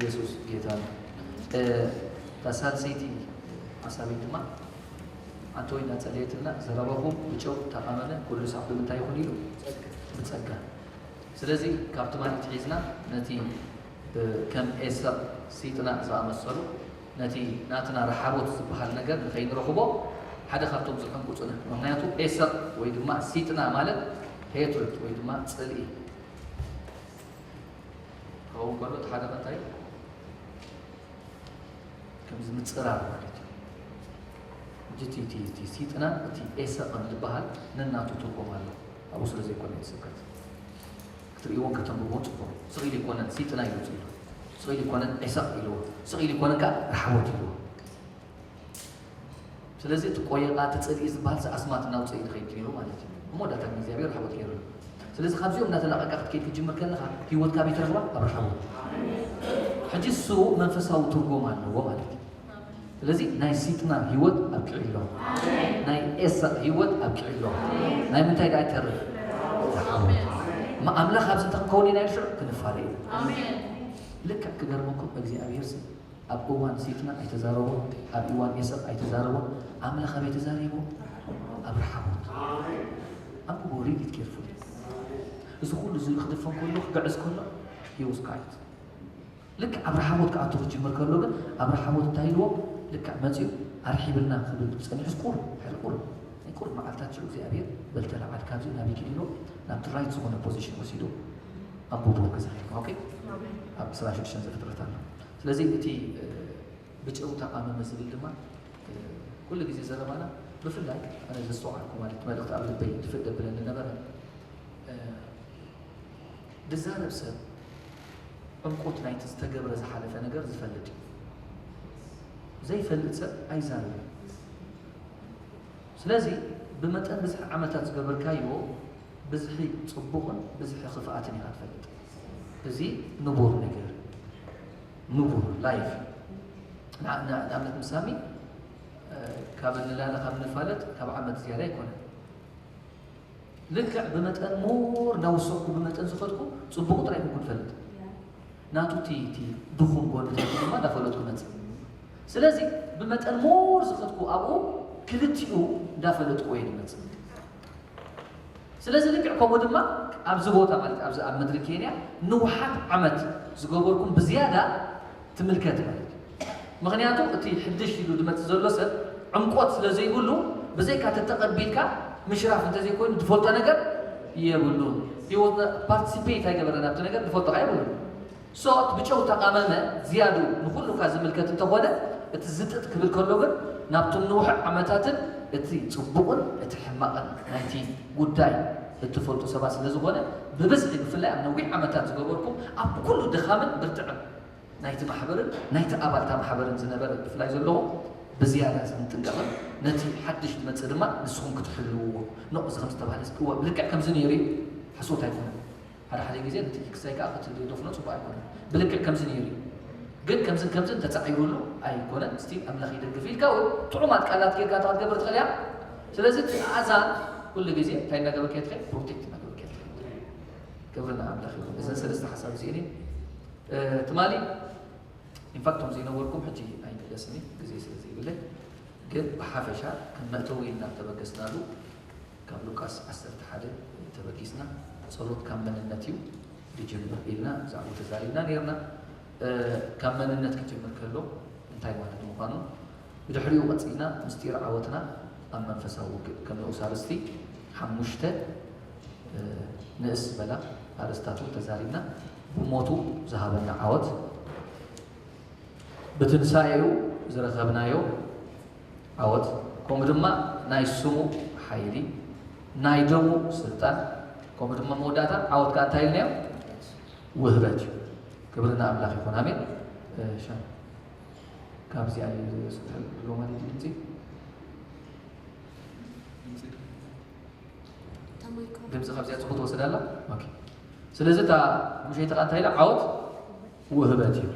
ኢየሱስ ጌታ ነው። እታ ሳልሰይቲ ሓሳበይ ድማ ኣንተ ወይ እናጸለየትና ዘረባኹም ብጨው ተቓመመ ኩሉ ሳዕ ብምንታይ ይኹን ኢሉ ብጸጋ። ስለዚ ካብ ትማሊ ሒዝና ነቲ ከም ኤሰር ሲጥና ዝኣመሰሉ ነቲ ናትና ረሓቦት ዝበሃል ነገር ንኸይንረኽቦ ሓደ ካብቶም ዝሕንቁፁና። ምክንያቱ ኤሰር ወይ ድማ ሲጥና ማለት ሄትርድ ወይ ድማ ፅልኢ ክኸውን ከሎ እቲ ሓደ እንታይ ከምዚ ምፅራር ማለት እዩ። እቲ ሲጥና እቲ ኤሰር ዝበሃል ነናቱ ትርጉም ኣሎ። ኣብኡ ስለ ዘይኮነ ስብከት ክትርእይዎን ከተንብብዎን ጽቡቕ። ስቕ ኢሉ ይኮነን ሲጥና ኢሉ ጽሎ ስቕ ኢሉ ይኮነን ዒሳቕ ኢልዎ ስቕ ኢሉ ይኮነን ከዓ ራሕቦት ኢልዎ። ስለዚ እቲ ቆየቓ እቲ ጽልኢ ዝበሃል ኣስማት እናውፅእ እዩ ዝኸይድ ነይሩ ማለት እዩ። እሞ ዳታ እግዚኣብሔር ራሕቦት ገይሩ። ስለዚ ካብዚኦም እናተላቐቃ ክትከይድ ክትጅምር ከለኻ ህይወትካ ቤት ረኽባ ኣብ ራሕቦት። ሕጂ እሱ መንፈሳዊ ትርጉም ኣለዎ ማለት እዩ። ስለዚ ናይ ሲጥና ህይወት ኣብቂዕሎ፣ ናይ ኤሳእ ህይወት ኣብቂዕሎ። ናይ ምንታይ ደኣ ይተርፍ? ዝሓወት። እማ ኣምላኽ ኣብዚ እንተ ክንከውን ኢና ኢሉ ሽዑ ክንፋረ ኢና። ልክዕ ክገርመኩም እግዚኣብሔር ሲ ኣብ እዋን ሲጥና ኣይተዛረቦን፣ ኣብ እዋን ኤሳእ ኣይተዛረቦን። ኣምላኽ ኣበይ ተዛሪቡ? ኣብ ረሓቦት። ኣንብቦ፣ ሪድ ኢት ኬርፉሊ። እዚ ኩሉ እዚ ክድፈን ከሎ ክግዕዝ ከሎ ሂ ወስ ካይት ልክዕ ኣብ ረሓቦት ክኣቱ ክጅምር ከሎ ግን ኣብ ረሓቦት እንታይ ኢልዎ? ልክዕ መፂኡ ኣርሒብልና ክብል ፀኒሑስ ቁር ሕሪ ቁር ናይ ቁር መዓልታት ሽዑ እግዚኣብሔር በልተለዓል ካብዚ ናበይ ኪድ ኢልዎ? ናብቲ ራይት ዝኾነ ፖዚሽን ወሲዱ ኣንብቦ ገዛ ኦኬ ኣብ ስራ ሽዱሽተ ዘፍጥረት ኣሎ። ስለዚ እቲ ብጨው ተቃመመ ዝብል ድማ ኩሉ ግዜ ዘረባና ብፍላይ ኣነ ዘስተውዓልኩ ማለት መልእክቲ ኣብ ልበይ ድፍእ ደብለኒ ነበረ። ዝዛረብ ሰብ ዕምቆት ናይቲ ዝተገብረ ዝሓለፈ ነገር ዝፈልጥ እዩ። ዘይፈልጥ ሰብ ኣይዛረብን። ስለዚ ብመጠን ብዝሒ ዓመታት ዝገበርካዮ ብዝሒ ጽቡቕን ብዝሒ ክፍኣትን ኢኻ ትፈልጥ። እዚ ንቡር ነገር እዩ። ንቡር ላይፍ ንኣብነት ምሳሚ ካብ ንላለ ካብ ንፋለጥ ካብ ዓመት ዝያዳ ኣይኮነን። ልክዕ ብመጠን ሞር እናወሰኹ ብመጠን ዝኸድኩ ጽቡቕ ጥራይ ኩንኩ ንፈልጥ ናቱ እቲ እቲ ድኹም ጎንታት ድማ እንዳፈለጥኩ መጽእ። ስለዚ ብመጠን ሞር ዝኸድኩ ኣብኡ ክልቲኡ እንዳፈለጥኩ እየ ዝመጽእ። ስለዚ ልክዕ ከምኡ ድማ ኣብዚ ቦታ ማለት ኣብዚ ኣብ ምድሪ ኬንያ ንውሓት ዓመት ዝገበርኩም ብዝያዳ ትምልከት ማለት እዩ። ምክንያቱ እቲ ሕድሽ ኢሉ ዝመፅእ ዘሎ ሰብ ዕምቆት ስለ ዘይብሉ ብዘይካ ተተቐቢልካ ምሽራፍ እንተዘይኮይኑ ዝፈልጦ ነገር የብሉን። ህይወትና ፓርቲሲፔት ኣይገበረን ኣብቲ ነገር ዝፈልጦ የብሉን። ሶ እቲ ብጨው ተቃመመ ዝያዱ ንኩሉ እካ ዝምልከት እንተኾነ እቲ ዝጥጥ ክብል ከሎ ግን ናብቶም ንውሕ ዓመታትን እቲ ፅቡቕን እቲ ሕማቕን ናይቲ ጉዳይ እትፈልጡ ሰባት ስለ ዝኾነ ብብዝሒ ብፍላይ ኣብ ነዊሕ ዓመታት ዝገበርኩም ኣብ ኩሉ ድኻምን ብርትዕን ናይቲ ማሕበርን ናይቲ ኣባልታ ማሕበርን ዝነበረ ብፍላይ ዘለኹም ብዝያዳ ዝንጥንቀቕን ነቲ ሓድሽ ዝመፅእ ድማ ንስኹም ክትሕልውዎ ኖቕ እዚ ከም ዝተባህለ እወ ብልክዕ ከምዚ ነይሩ እዩ። ሕሶት ኣይኮነን። ሓደ ሓደ ግዜ ነቲ ክሳይ ከዓ ክትደፍኖ ፅቡቅ ኣይኮነን። ብልክዕ ከምዚ ነይሩ እዩ። ግን ከምዝን ከምዝን ተፃዒሩሉ ኣይኮነን። ስቲል ኣምላኽ ይደግፍ ኢልካ እውን ጥዑማት ቃላት ጌርካ እንተ ክትገብር ትኽእል እያ። ስለዚ እቲ ኣዛን ኩሉ ግዜ እንታይ እናገበርካ እየ ትኸይድ? ፕሮቴክት እናገበርካ እየ ትኸይድ። ክብሪ ንኣምላኽ ይኹን። እዘን ሰለስተ ሓሳብ እዚአን እየ ትማሊ ኢንፋክት ቶም ዘይነበርኩም ሕጂ ኣይምለስን እዩ ግዜ ስለ ዘይብለይ። ግን ብሓፈሻ ከም መእተዊ ኢልና ተበገስናሉ ካብ ሉቃስ ዓሰርተ ሓደ ተበጊስና ጸሎት ካብ መንነት እዩ ዝጅምር ኢልና ብዛዕባኡ ተዛሪብና ነይርና። ካብ መንነት ክጅምር ከሎ እንታይ ማለት ምዃኑ ብድሕሪኡ ቀጺልና ምስጢር ዓወትና ኣብ መንፈሳዊ ውግእ ከም ንኡስ ኣርእስቲ ሓሙሽተ ንእስ ዝበላ ኣርእስታት እውን ተዛሪብና ብሞቱ ዝሃበና ዓወት ብትንሳኤኡ ዝረኸብናዮ ዓወት ከምኡ ድማ ናይ ስሙ ሓይሊ ናይ ደሙ ስልጣን ከምኡ ድማ መወዳእታ ዓወት ከዓ እንታይ ኢልናዮ? ውህበት እዩ። ክብሪ ንኣምላኽ ይኹን። ኣሜን። ሻ ካብዚኣ እዩ ዝስሕል ድሮ ማለት እዩ ድምፂ ድምፂ ካብዚኣ ፅቡቅ ትወስድ ኣላ። ስለዚ እታ ምሸይቲ ከዓ እንታይ ኢላ ዓወት ውህበት እዩ።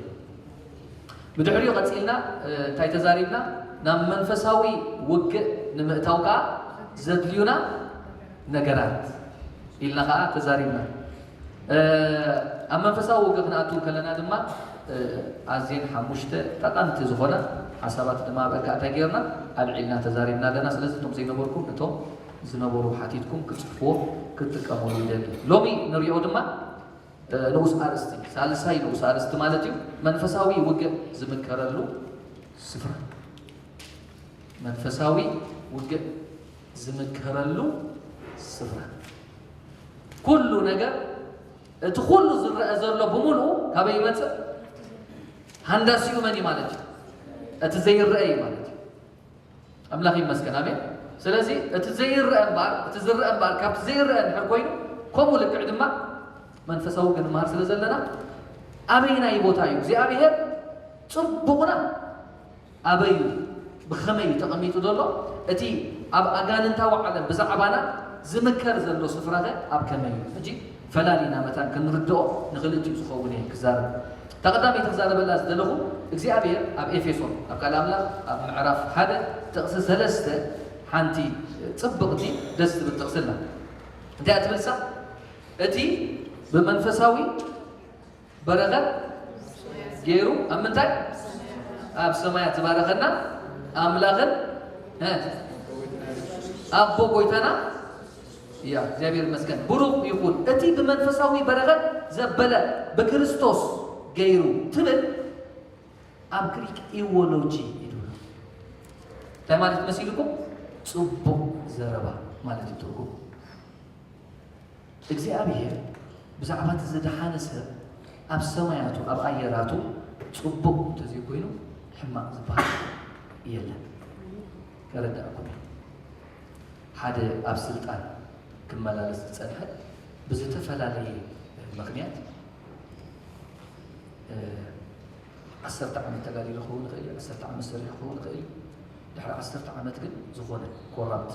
ብድሕሪኡ ቀፂልና እንታይ ተዛሪብና? ናብ መንፈሳዊ ውግእ ንምእታው ከዓ ዘድልዩና ነገራት ኢልና ከዓ ተዛሪብና። ኣብ መንፈሳዊ ውግእ ክንኣቱ ከለና ድማ ኣዝየን ሓሙሽተ ጠቐምቲ ዝኾና ሓሳባት ድማ ኣብ ዕካእታ ጌርና ኣልዒልና ተዛሪብና ኣለና። ስለዚ እቶም ዘይነበርኩም እቶም ዝነበሩ ሓቲትኩም ክትጽሕፍዎ ክትጥቀሙሉ ይደሊ። ሎሚ ንሪኦ ድማ ንኡስ ኣርእስቲ፣ ሳልሳይ ንኡስ ኣርእስቲ ማለት እዩ፣ መንፈሳዊ ውግእ ዝምከረሉ ስፍራ። መንፈሳዊ ውግእ ዝምከረሉ ስፍራ። ኩሉ ነገር፣ እቲ ኩሉ ዝረአ ዘሎ ብምሉኡ ካበይ ይመጽእ? ሃንዳሲኡ መን እዩ ማለት እዩ? እቲ ዘይረአ እዩ ማለት እዩ። ኣምላኽ ይመስገን፣ ኣሜን። ስለዚ እቲ ዘይረአ እምበኣር፣ እቲ ዝረአ እምበኣር ካብቲ ዘይረአ እንድሕር ኮይኑ፣ ከምኡ ልክዕ ድማ መንፈሳዊ ክንመሃር ስለ ዘለና፣ ኣበይናይ ቦታ እዩ እግዚኣብሔር ጽቡቕና ኣበይ እዩ? ብኸመይ እዩ ተቐሚጡ ዘሎ? እቲ ኣብ ኣጋንንታዊ ዓለም ብዛዕባና ዝምከር ዘሎ ስፍራኸ ኣብ ከመይ እዩ? ሕጂ ፈላሊና መታን ክንርድኦ ንኽእል እዩ ዝኸውን እየ ክዛረብ። እታ ቀዳመይቲ ክዛረበላ ዝደለኹ እግዚኣብሔር ኣብ ኤፌሶን፣ ኣብ ቃል ኣምላኽ ኣብ ምዕራፍ ሓደ ጥቕሲ ሰለስተ ሓንቲ ጽብቕቲ ደስ ትብል ጥቕሲ ኣላ። እንታይ እያ ትብልሳ? እቲ ብመንፈሳዊ በረኸት ገይሩ ኣብ ምንታይ? ኣብ ሰማያት ዝባረኸና ኣምላኽን፣ እ፣ ኣቦ ጎይታና፣ ያ፣ እግዚኣብሔር ይመስገን፣ ብሩኽ ይኹን። እቲ ብመንፈሳዊ በረኸት ዘበለ ብክርስቶስ ገይሩ ትብል ኣብ ግሪክ ኢዎሎጂ እዩ። እንታይ ማለት መሲልኩም? ጽቡቕ ዘረባ ማለት እዩ ትርጉሙ። እግዚኣብሔር ብዛዕባ እቲ ዝደሓነ ሰብ ኣብ ሰማያቱ፣ ኣብ ኣየራቱ ጽቡቕ እንተዘይኮይኑ ሕማቕ ዝበሃል የለን። ከረዳእኩም እየ። ሓደ ኣብ ስልጣን ክመላለስ ዝጸንሐ ብዝተፈላለየ ምኽንያት፣ እ፣ ዓሰርተ ዓመት ተጋዲሉ ክኸውን ይኽእል እዩ፣ ዓሰርተ ዓመት ሰሪሑ ክኸውን ይኽእል እዩ። ድሕሪ ዓሰርተ ዓመት ግን ዝኾነ ኮራፕት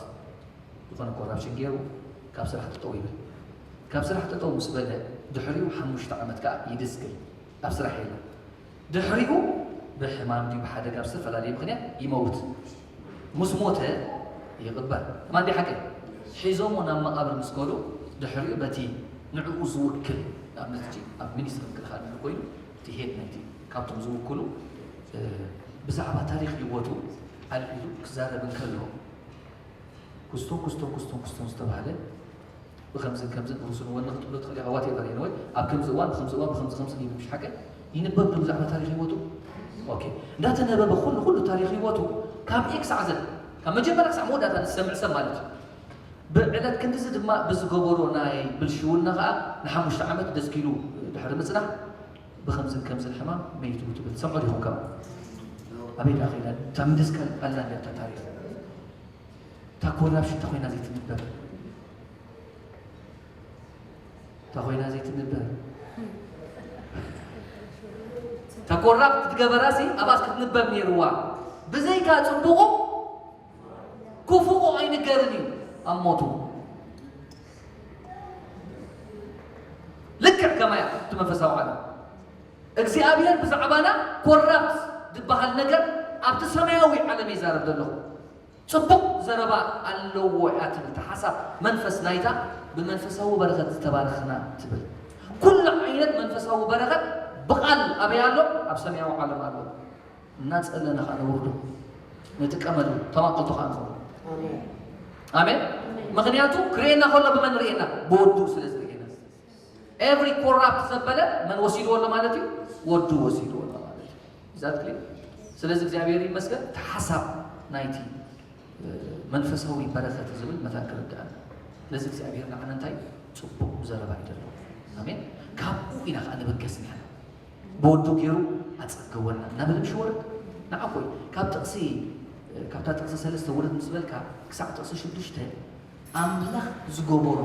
ዝኾነ ኮራፕሽን ገይሩ ካብ ስራሕ ጠጠው ይብል። ካብ ስራሕ ጠጠው ምስ በለ ድሕሪኡ ሓሙሽተ ዓመት ከዓ ይድስክል፣ ኣብ ስራሕ የለን። ድሕሪኡ ብሕማም ድዩ ብሓደጋ ብዝተፈላለየ ምኽንያት ይመውት። ምስ ሞተ ይቕበር። እማ እንዲ ሓቂ ሒዞሞ ናብ መቓብር ምስ ከዱ ድሕሪኡ በቲ ንዕኡ ዝውክል፣ ንኣብነት ሕጂ ኣብ ሚኒስትሪ ምክልኻል እንድሕር ኮይኑ እቲ ሄድ ናይቲ ካብቶም ዝውክሉ፣ እ፣ ብዛዕባ ታሪኽ ህይወቱ ኣልዒሉ ክዛረብ እንከሎ፣ ክስቶን ክስቶን ክስቶን ክስቶን ዝተባህለ ብኸምዝን ከምዝን ብሩስን ወኒ ክትብሎ ትኽእል ኢኻ፣ ዋቴቨር፣ ኤኒወይ፣ ኣብ ከምዚ እዋን ብኸምዚ እዋን ብኸምዚ ከምዚ ይብል፣ ምሽ ሓቂ ይንበብ ዶ ብዛዕባ ታሪኽ ህይወቱ? ኦኬ፣ እንዳተነበበ ኩሉ ኩሉ ታሪኽ ህይወቱ ካብ ኤ ክሳዕ ዘድ፣ ካብ መጀመርያ ክሳዕ መወዳእታ ዝሰምዕ ሰብ ማለት እዩ። ብዕለት ክንድዚ ድማ ብዝገበሮ ናይ ብልሽውና ኸዓ ንሓሙሽተ ዓመት ደስኪሉ ድሕሪ ምጽናሕ ብኸምዝን ከምዝን ሕማም መይቱ ትብል ትሰምዑ ዲኹም? ካብ ኣበይ ደኣ ኸይዳ እታ ምድስካል ኣላ እንድያ እታ ታሪኽ? እታ ኮራፕሽን እንተ ኮይና ዘይትንበብ፣ እንተ ኮይና ዘይትንበብ፣ እታ ኮራፕት ትገበራሲ ኣብኣስ ክትንበብ ነይርዋ። ብዘይካ ጽቡቑ ክፉቑ ኣይንገርን እዩ ኣብ ሞቱ። ልክዕ ከማያ እቲ መንፈሳዊ ዓለም እግዚኣብሔር ብዛዕባና ኮራፕት ዝበሃል ነገር ኣብቲ ሰማያዊ ዓለም ይዛረብ ዘለኹ። ጽቡቕ ዘረባ ኣለዎ እያ ትብል፣ እታ ሓሳብ መንፈስ ናይታ ብመንፈሳዊ በረኸት ዝተባረኽና ትብል። ኩሉ ዓይነት መንፈሳዊ በረኸት ብቓል ኣበይ ኣሎ? ኣብ ሰማያዊ ዓለም ኣሎ። እናጸለና ኸዓ ነውርዶ፣ ንጥቀመሉ፣ ተማቀልቶ ኸዓ ንኸውን። ኣሜን። ኣሜን። ኣሜን። ምኽንያቱ ክርእየና ከሎ ብመን ርእየና? ብወዱ ስለ ዝርእየና። ኤቭሪ ኮራፕት ዘበለ መን ወሲድዎ ኣሎ ማለት እዩ? ወዱ ወሲድዎ ኣሎ ማለት እዩ። ኢዛት ክሊር። ስለዚ እግዚኣብሔር ይመስገን፣ እቲ ሓሳብ ናይቲ፣ እ፣ መንፈሳዊ በረኸት ዝብል መታን ክርድኣና። ስለዚ እግዚኣብሔር ንዓና እንታይ ጽቡቕ ዘረባ እዩ ዘለዎ። ኣሜን። ካብኡ ኢና ኸዓ ንብገስ ንሕና። ብወዱ ገይሩ ኣጸገወና እናበለ ምሽ ወረድ። ንዓ ኮይ፣ ካብ ጥቕሲ፣ እ፣ ካብታ ጥቕሲ ሰለስተ ውርድ ምስ በልካ ክሳዕ ጥቕሲ ሽዱሽተ ኣምላኽ ዝገበሮ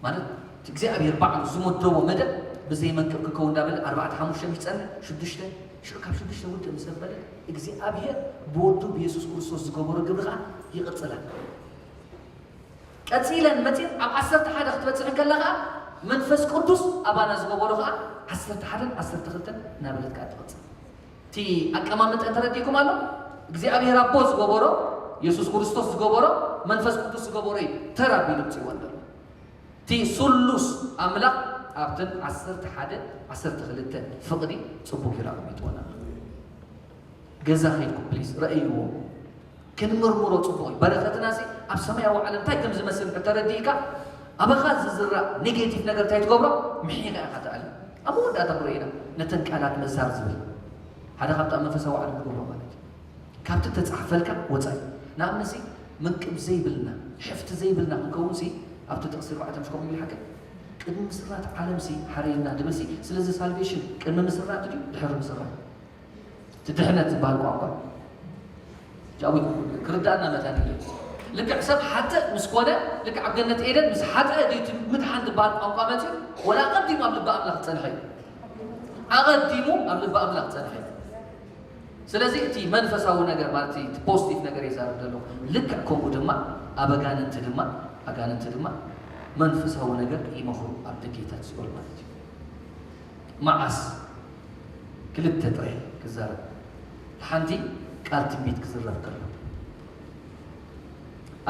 ማለት እቲ እግዚኣብሔር ባዕሉ ዝመደቦ መደብ ብዘይ መንቅብ ክከውን እንዳበለ ኣርባዕተ ሓሙሽተ ምስ ጸንሕ ሽዱሽተ፣ ሽዑ ካብ ሽዱሽተ ውድእ ምስ ኣበለ እግዚኣብሔር ብወዱ ብየሱስ ክርስቶስ ዝገበሮ ግብሪ ኸዓ ይቕጽላ። ቀጺለን መጺን ኣብ ዓሰርተ ሓደ ክትበጽሕ እንከላ ኸዓ መንፈስ ቅዱስ ኣባና ዝገበሮ ኸዓ ዓሰርተ ሓደን ዓሰርተ ክልተን እናበለት ከኣ ትቕጽል። እቲ ኣቀማምጠ ተረዲእኩም ኣሎ? እግዚኣብሔር ኣቦ ዝገበሮ፣ የሱስ ክርስቶስ ዝገበሮ፣ መንፈስ ቅዱስ ዝገበሮ እዩ ተራ ኣቢሉ ኣምጺእዎ ኣሎ። እቲ ስሉስ ኣምላኽ ኣብተን ዓሰርተ ሓደ ዓሰርተ ክልተ ፍቕዲ ጽቡቕ ጌሩ ኣቐሚጥወና። ገዛ ከይድኩም ፕሊስ ረእይዎ። ክንምርምሮ ጽቡቕ እዩ። በረኸትና ሲ ኣብ ሰማያዊ ዓለም እንታይ ከም ዝመስል እንድሕር ተረዲእካ፣ ኣባኻ ዝዝራእ ኔጌቲቭ ነገር እንታይ ትገብሮ? ምሒኻ ኢኻ ትኣሊ። ኣብ መወዳእታ ክንሪኦ ኢና ነተን ቃላት ምእሳር ዝብል። ሓደ ካብቲ ኣብ መንፈሳዊ ዓለም ንገብሮ ማለት እዩ። ካብቲ ተጻሕፈልካ ወጻኢ። ንኣብነት ሲ መንቅብ ዘይብልና፣ ሕፍቲ ዘይብልና ክንከውን ሲ ኣብቲ ጥቕሲ ኣርባዕተ ምሽ ከምኡ ይብል ሓቂ? ቅድሚ ምስራት ዓለም ሲ ሓረየና ድብል ሲ፣ ስለዚ ሳልቬሽን ቅድሚ ምስራት ድዩ ድሕሪ ምስራት? እቲ ድሕነት ዝበሃል ቋንቋ ጃዊ ክርዳእና መታን እዩ። ልክዕ ሰብ ሓጥእ ምስ ኮነ፣ ልክዕ ኣብ ገነት ኤደን ምስ ሓጥአ ድዩ እቲ ምድሓን ዝበሃል ቋንቋ መጺኡ? ወላ ኣቐዲሙ ኣብ ልቢ ኣምላኽ ዝጸንሐ እዩ። ኣቐዲሙ ኣብ ልቢ ኣምላኽ ዝጸንሐ እዩ። ስለዚ እቲ መንፈሳዊ ነገር ማለት እቲ ፖዚቲቭ ነገር የዛርብ ዘሎ። ልክዕ ከምኡ ድማ ኣብ ኣጋንንቲ ድማ ኣጋንንቲ ድማ መንፈሳዊ ነገር ይመኽሩ ኣብ ደጌታት ሲኦል ማለት እዩ። መዓስ ክልተ ጥራይ ክዛረብ፣ ሓንቲ ቃል ትንቢት ክዝረብ ከሎ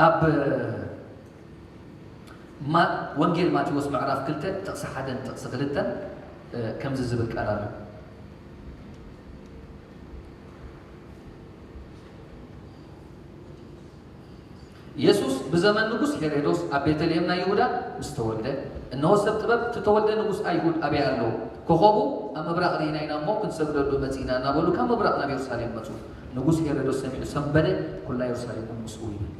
ኣብ ማ-፣ ወንጌል ማቴዎስ ምዕራፍ ክልተ ጥቕሲ ሓደን ጥቕሲ ክልተን፣ እ፣ ከምዚ ዝብል ቃል ኣሎ። የሱስ ብዘመን ንጉስ ሄሮዶስ ኣብ ቤተልሔም ናይ ይሁዳ ምስ ተወልደ፣ እነሆ ሰብ ጥበብ፣ እቲ ተወልደ ንጉስ ኣይሁድ ኣበይ ኣሎ? ኮኸቡ ኣብ ምብራቕ ርኢና ኢና እሞ ክንሰግደሉ መጺእና እናበሉ ካብ ምብራቕ ናብ የሩሳሌም መጹ። ንጉስ ሄሮዶስ ሰሚዑ ሰንበደ፣ ኩላ የሩሳሌም እውን ምስኡ ይብል።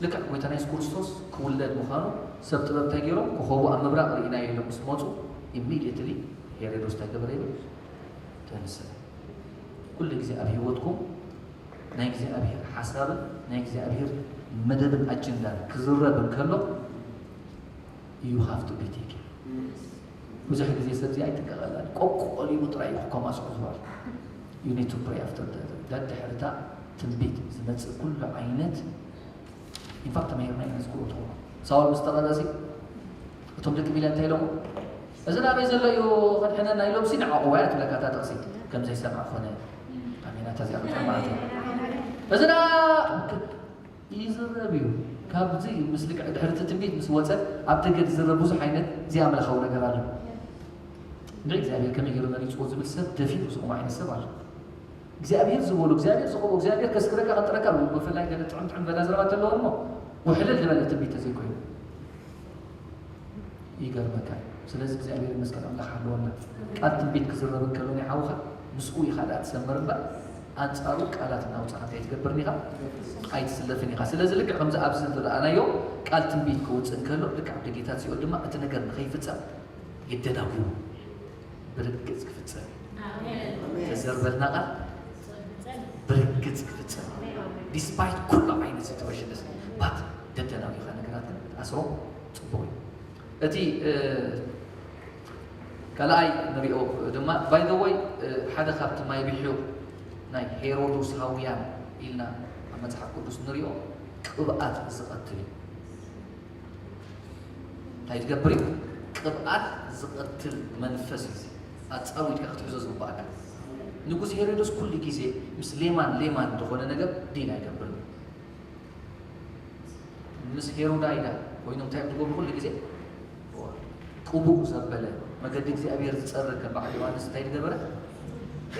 ልክዕ ጎይታና የሱስ ክርስቶስ ክውለድ ምዃኑ ሰብ ጥበብ እንታይ ገይሮም? ኮኸቡ ኣብ ምብራቕ ርኢናዮ ኢሎም ምስ መጹ፣ ኢሚድየትሊ ሄሮዶስ እንታይ ገበረ ይብል? ተነሰ። ኩሉ ግዜ ኣብ ህይወትኩም ናይ እግዚኣብሔር ሓሳብን ናይ እግዚኣብሔር መደብን ኣጀንዳን ክዝረብ እንከሎ፣ you have to be taken። ብዙሕ ግዜ ሰብ እዚ ኣይጥንቀቐላን። ቆቆሊቡ ጥራይ እዩ ክኮማስዖ ዝበሃል። You need to pray after that። ደድሕርታ ትንቢት ዝመጽእ ኩሉ ዓይነት፣ ኢንፋክት ተማሂርና ኢና ዝክሮ ትኾኑ። ሳውል ምስ ተቐረሲ እቶም ደቂ ሚልያ እንታይ ኢሎሞ? እዚ ናበይ ዘሎ እዩ ከድሕነና ኢሎም ሲ ንዓቑዋ እያ ትብለካ እታ ጥቕሲ። ከም ዘይሰምዕ ኮነ። ኣሜን። እታ እዚኣ ክትሰማዕ እያ። እዚ ና-፣ ይዝረብ እዩ። ካብዚ ምስ ልክዕ ድሕርቲ ትንቢት ምስ ወጸ ኣብ ደገ ዝዝረብ ብዙሕ ዓይነት ዘይኣምላኻዊ ነገር ኣሎ። እንድዒ እግዚኣብሔር ከመይ ገይሩ መሪጽዎ ዝብል ሰብ ደፊሩ ዝቑም ዓይነት ሰብ ኣሎ። እግዚኣብሔር ዝበሎ፣ እግዚኣብሔር ዝኸቦ፣ እግዚኣብሔር ከስክረካ ከጥረካ፣ ብፍላይ ገለ ጥዕም ጥዕም በላ ዘረባ ተለዎ እሞ ውሕልል ዝበለ ትንቢት ተዘይኮይኑ። ይገርመካ። ስለዚ እግዚኣብሔር ይመስገን ኣምላኽ ኣለወና። ቃል ትንቢት ክዝረብ እንከሎ ናይ ሓውኻ ምስኡ ኢኻ ደኣ ትሰምር እምበር ኣንጻሩ ቃላት እናውጻኻ እንታይ ትገብርን ኢኻ? ኣይትስለፍን ኢኻ። ስለዚ ልክዕ ከምዚ ኣብዚ ዝረኣናዮ ቃል ትንቢት ክወጽእ እንከሎ ልክዕ ኣብ ደጌታት ሲኦል ድማ እቲ ነገር ንኸይፍጸም ይደናጉ። ብርግጽ ክፍጸም እዩ። ኣሜን። ተዘርበልና ቃል ብርግጽ ክፍጸም እዩ። ዲስፓይት ኩሉ ዓይነት ሲትዌሽንስ ባት ደደናጒኻ ነገራት ግን ክትኣስሮ ጽቡቕ እዩ። እቲ፣ እ፣ ካልኣይ ንሪኦ ድማ፣ ባይ ዘ ወይ፣ እ፣ ሓደ ካብቲ ማይ ብሒቕ ናይ ሄሮዶሳውያን ኢልና ኣብ መጽሓፍ ቅዱስ ንሪኦ ቅብኣት ዝቐትል እዩ። እንታይ ዝገብር እዩ? ቅብኣት ዝቐትል መንፈስ እዩ። ኣጻዊድካ ክትሕዞ ዝግባኣካ። ንጉስ ሄሮድስ ኩሉ ግዜ ምስ ሌማን ሌማን ዝኾነ ነገር ዲል ኣይገብርን። ምስ ሄሮዳይዳ ኮይኖም እንታይ እዮም ዝገብሩ? ኩሉ ግዜ ቅቡእ ዘበለ፣ መገዲ እግዚኣብሔር ዝጸርግ ከም በዓል ዮሃንስ እንታይ ዝገበረ?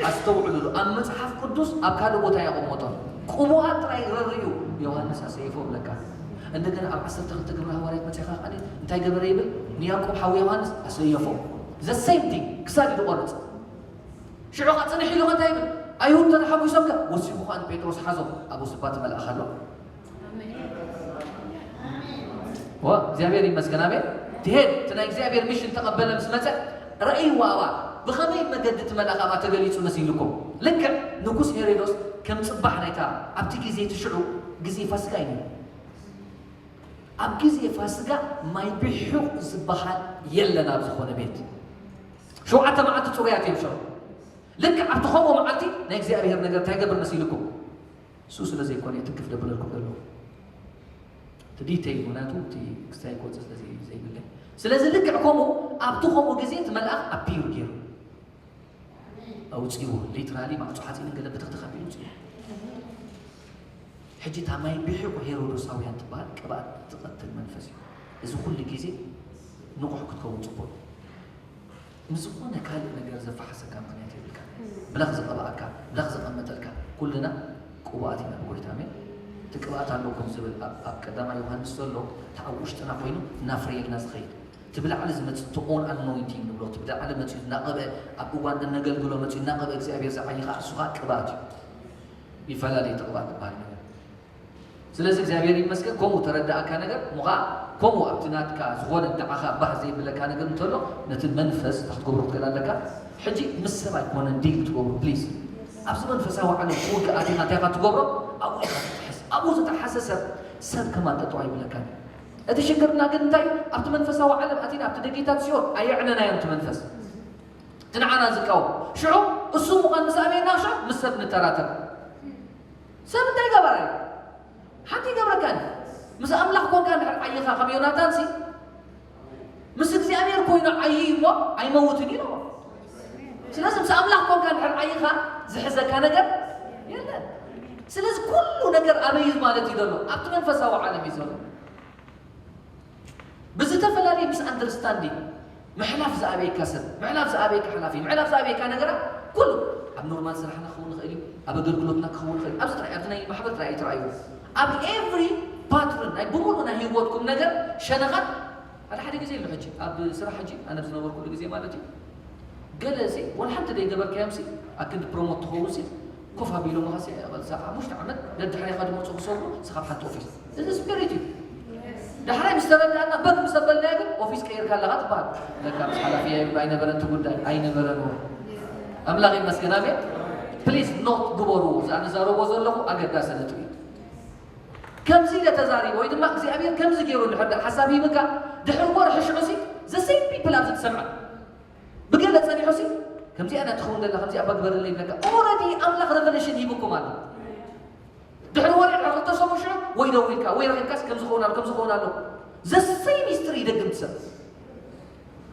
ኣስተውዕሉሉ፣ ኣብ መጽሓፍ ቅዱስ ኣብ ካልእ ቦታ የቐመጦ። ቅቡኣት ጥራይ ረርዩ ዮሃንስ ኣሰይፎ ብለካ። እንደገና ኣብ ዓሰርተ ክልተ ግብረ ሃዋርያት መጺኻ ከኣ እንታይ ገበረ ይብል? ንያዕቆብ ሓው ዮሃንስ ኣሰየፎ። The same thing፣ ክሳድ ኢዱ ቆረጽ። ሽዑ ኸኣ ጽንሕ ኢሉ እንታይ ይብል? ኣይሁድ ተተሓጒሶም ከ ወሲኹ ኸኣ ንጴጥሮስ ሓዞ፣ ኣብኡ ስባ እቲ መልኣኽ ኣሎ። ዋ፣ እግዚኣብሔር ይመስገን። ኣሜን። ትሄድ እቲ ናይ እግዚኣብሔር ሚሽን ተቐበለ ምስ መጸ ረእይዋ ኣባ ብኸመይ መገዲ እቲ መልኣኽ ኣባ ተገሊጹ መሲልኩም? ልክዕ ንጉስ ሄሮዶስ ከም ጽባሕ ናይታ ኣብቲ ግዜ እቲ ሽዑ ግዜ ፋሲጋ እዩ ነይሩ። ኣብ ግዜ ፋሲጋ ማይ ብሒቕ ዝበሃል የለን ኣብ ዝኾነ ቤት። ሸውዓተ መዓልቲ ጽሩያት እዮም ሽዑ። ልክዕ ኣብቲ ኸምኡ መዓልቲ ናይ እግዚኣብሔር ነገር እንታይ ይገብር መሲልኩም? እሱ ስለ ዘይኮነ እዩ ትንክፍ ደብለልኩም ዘለኹ። እቲ ዲቴይል ምኽንያቱ እቲ ክስታይ ክወፅእ ስለ ዘይ-፣ ዘይብለይ። ስለዚ ልክዕ ከምኡ ኣብቲ ከምኡ ግዜ እቲ መልኣኽ ኣፒር ገይሩ ኣውፂዎ። ሊትራሊ ማዕፆ ሓፂንን ገለ ብትኽትኽ ኣቢሉ ኣውፂዎ። ሕጂ እታ ማይ ብሒቑ ሄሮዶሳውያን ትበሃል ቅብኣት ትቐትል መንፈስ እዩ። እዚ ኩሉ ግዜ ንቑሕ ክትከውን ፅቡቕ እዩ። ምስ ዝኾነ ካልእ ነገር ዘፈሓሰካ ምኽንያት የብልካ። ብላኽ ዝቐብኣካ፣ ብላኽ ዘቐመጠልካ፣ ኩልና ቅቡኣት ኢና ብጎይታ። ኣሜን። እቲ ቅብኣት ኣለኩም ዝብል ኣብ፣ ኣብ ቀዳማይ ዮሃንስ ዘሎ፣ እቲ ኣብ ውሽጥና ኮይኑ እናፍረየልና ዝኸይድ። እቲ ብላዕሊ ዝመጽእ፣ እቲ ኦን ኣኖይንቲንግ ንብሎ፣ እቲ ብላዕሊ መጺኡ እናቐብአ፣ ኣብ እዋን እነገልግሎ መጺኡ እናቐብአ እግዚኣብሔር ዝዓይኻ፣ እሱ ኸኣ ቅብኣት እዩ። ይፈላለ እዩ እቲ ቅብኣት ዝበሃል ነገር። ስለዚ እግዚኣብሔር ይመስገን፣ ከምኡ ተረዳእካ ነገር፣ እሞ ኸዓ ከምኡ ኣብቲ ናትካ ዝኾነ ንዓኻ ባህ ዘይብለካ ነገር እንተሎ፣ ነቲ መንፈስ እንታይ ክትገብሮ ትኽእል ኣለካ? ሕጂ ምስ ሰብ ኣይኮነን ዲል ትገብሮ፣ ፕሊዝ። ኣብዚ መንፈሳዊ ዓለም ክውግእ ኣቲኻ እንታይ ኢኻ ትገብሮ? ኣብኡ ኢኻ ትጥሕስ። ኣብኡ ዝጠሓሰ ሰብ፣ ሰብ ከማን ጠጠው ኣይብለካን እዩ። እቲ ሽግርና ግን እንታይ እዩ? ኣብቲ መንፈሳዊ ዓለም ኣቲና ኣብቲ ደጌታት ሲኦል ኣየዕነናዮን እቲ መንፈስ። እቲ ንዓና ዝቃወም። ሽዑ እሱ ምዃን ምስ ኣበየና፣ ሽዑ ምስ ሰብ ንተራተር። ሰብ እንታይ ገበረ? ሓንቲ ይገብረካን። ምስ ኣምላኽ ኮንካ እንድሕር ዓይኻ ከም ዮናታንሲ፣ ምስ እግዚኣብሔር ኮይኑ ዓዪ እሞ ኣይመውትን እዩ ኢልዎ። ስለዚ ምስ ኣምላኽ ኮንካ እንድሕር ዓይኻ ዝሕዘካ ነገር የለን። ስለዚ ኩሉ ነገር ኣበይ እዩ ማለት እዩ ዘሎ? ኣብቲ መንፈሳዊ ዓለም እዩ ዘሎ። ብዝተፈላለየ ምስ ኣንደርስታንዲንግ ምሕላፍ ዝኣበየካ ሰብ፣ ምሕላፍ ዝኣበየካ ሓላፊ፣ ምሕላፍ ዝኣበየካ ነገራት ኩሉ ኣብ ኖርማል ስራሕና ክኸውን ይኽእል እዩ፣ ኣብ ኣገልግሎትና ክኸውን ይኽእል እዩ። ኣብዚ ጥራይ፣ ኣብቲ ናይ ማሕበር ጥራይ ኣይትረኣዩ። ኣብ ኤቭሪ ፓትርን ናይ ብምሉእ ናይ ህይወትኩም ነገር ሸነኻት ሓደ ሓደ ግዜ ኣሎ። ሕጂ ኣብ ስራሕ ሕጂ ኣነ ዝነበርኩሉ ግዜ ማለት እዩ፣ ገለ ሲ ወላ ሓንቲ ደይገበርካዮም ሲ ኣክንዲ ፕሮሞት ትኸውን ሲ ኮፍ ኣቢሎምኻ ሲ፣ በል፣ ሰዓት ሓሙሽተ ዓመት ደድሕሬኻ ድመጹ ክሰብሩ፣ ንስኻ ኣብ ሓንቲ ኦፊስ። እዚ ስፒሪት እዩ። ዳሕራይ ምስ ተረዳእና፣ በግ ምስ ኣበልናዮ ግን ኦፊስ ቀይርካ ኣለኻ ትበሃል። ለካ ምስ ሓላፊ ኣይነበረን እቲ ጉዳይ፣ ኣይነበረን እዎ። ኣምላኽ ይመስገን፣ ኣሜን። ፕሊዝ ኖት ግበሩ። እዚ ኣነ ዛረቦ ዘለኹ ኣገዳሲ ነጥቢ እዩ። ከምዚ ኢለ ተዛሪበ ወይ ድማ እግዚኣብሔር ከምዚ ገይሩ እንድሕር ደኣ ሓሳብ ሂብካ፣ ድሕሪ ወርሒ ሽዑ ሲ፣ the same people ኣብዚ ትሰምዐ። ብገለ ጸኒሑ ሲ፣ ከምዚኣ ኢና ትኸውን ዘላ፣ ከምዚኣ እባ ግበረለይ ይብለካ። ኦረዲ ኣምላኽ ሬቨሌሽን ሂብኩም ኣሎ። ድሕሪ ወርሒ፣ ድሕሪ ክልተ ሰሙን ሽዑ ወይ ደዊልካ ወይ ረኺብካስ፣ ከምዚ ክኸውን ኣሎ፣ ከምዚ ክኸውን ኣሎ። ዘሰይ ሚስትሪ ይደግም ትሰብ።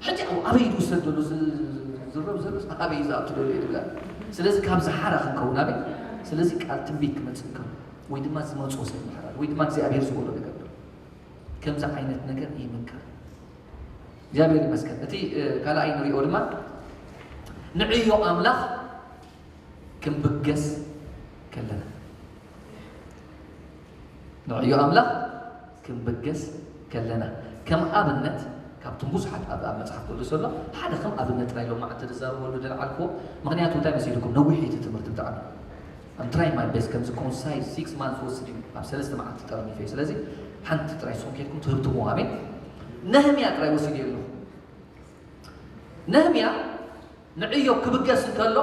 ሕጂ ኣብ ኣበይ ድውሰድ ዘሎ ዝ-፣ ዝረብ ዘሎ ኣበይ እዩ ዝኣቱ ዘሎ እዩ ዝብላ። ስለዚ ካብ ዝሓራ ክንከውን ኣበይ። ስለዚ ቃል ትንቢት ክመጽእ ከሎ ወይ ድማ ዝመጽኦ ሰብ ምሕራር ወይ ድማ እግዚኣብሔር ዝበሎ ነገር ኣሎ። ከምዚ ዓይነት ነገር ይምከር። እግዚኣብሔር ይመስገን። እቲ፣ እ፣ ካልኣይ ንሪኦ ድማ ንዕዮ ኣምላኽ ክንብገስ ከለና፣ ንዕዮ ኣምላኽ ክንብገስ ከለና፣ ከም ኣብነት ካብቶም ብዙሓት ኣብ፣ ኣብ መጽሓፍ ቅዱስ ዘሎ ሓደ ከም ኣብነት ጥራይ ሎማዓንቲ ዝዛረበሉ ዝለዓልክዎ፣ ምኽንያቱ እንታይ መሲልኩም? ነዊሕ እዩ እቲ ትምህርቲ ብጣዕሚ። I'm trying my best፣ ከምዚ ኮንሳይዝ ሲክስ ማንስ ወስድ እዩ፣ ኣብ ሰለስተ መዓልቲ ጠርኒፈ እዩ። ስለዚ ሓንቲ ጥራይ ንስኹም ኬድኩም ትህብትምዎ። ኣሜን። ነህምያ ጥራይ ወሲደ ኣለኹ። ነህምያ ንዕዮ ክብገስ እንከሎ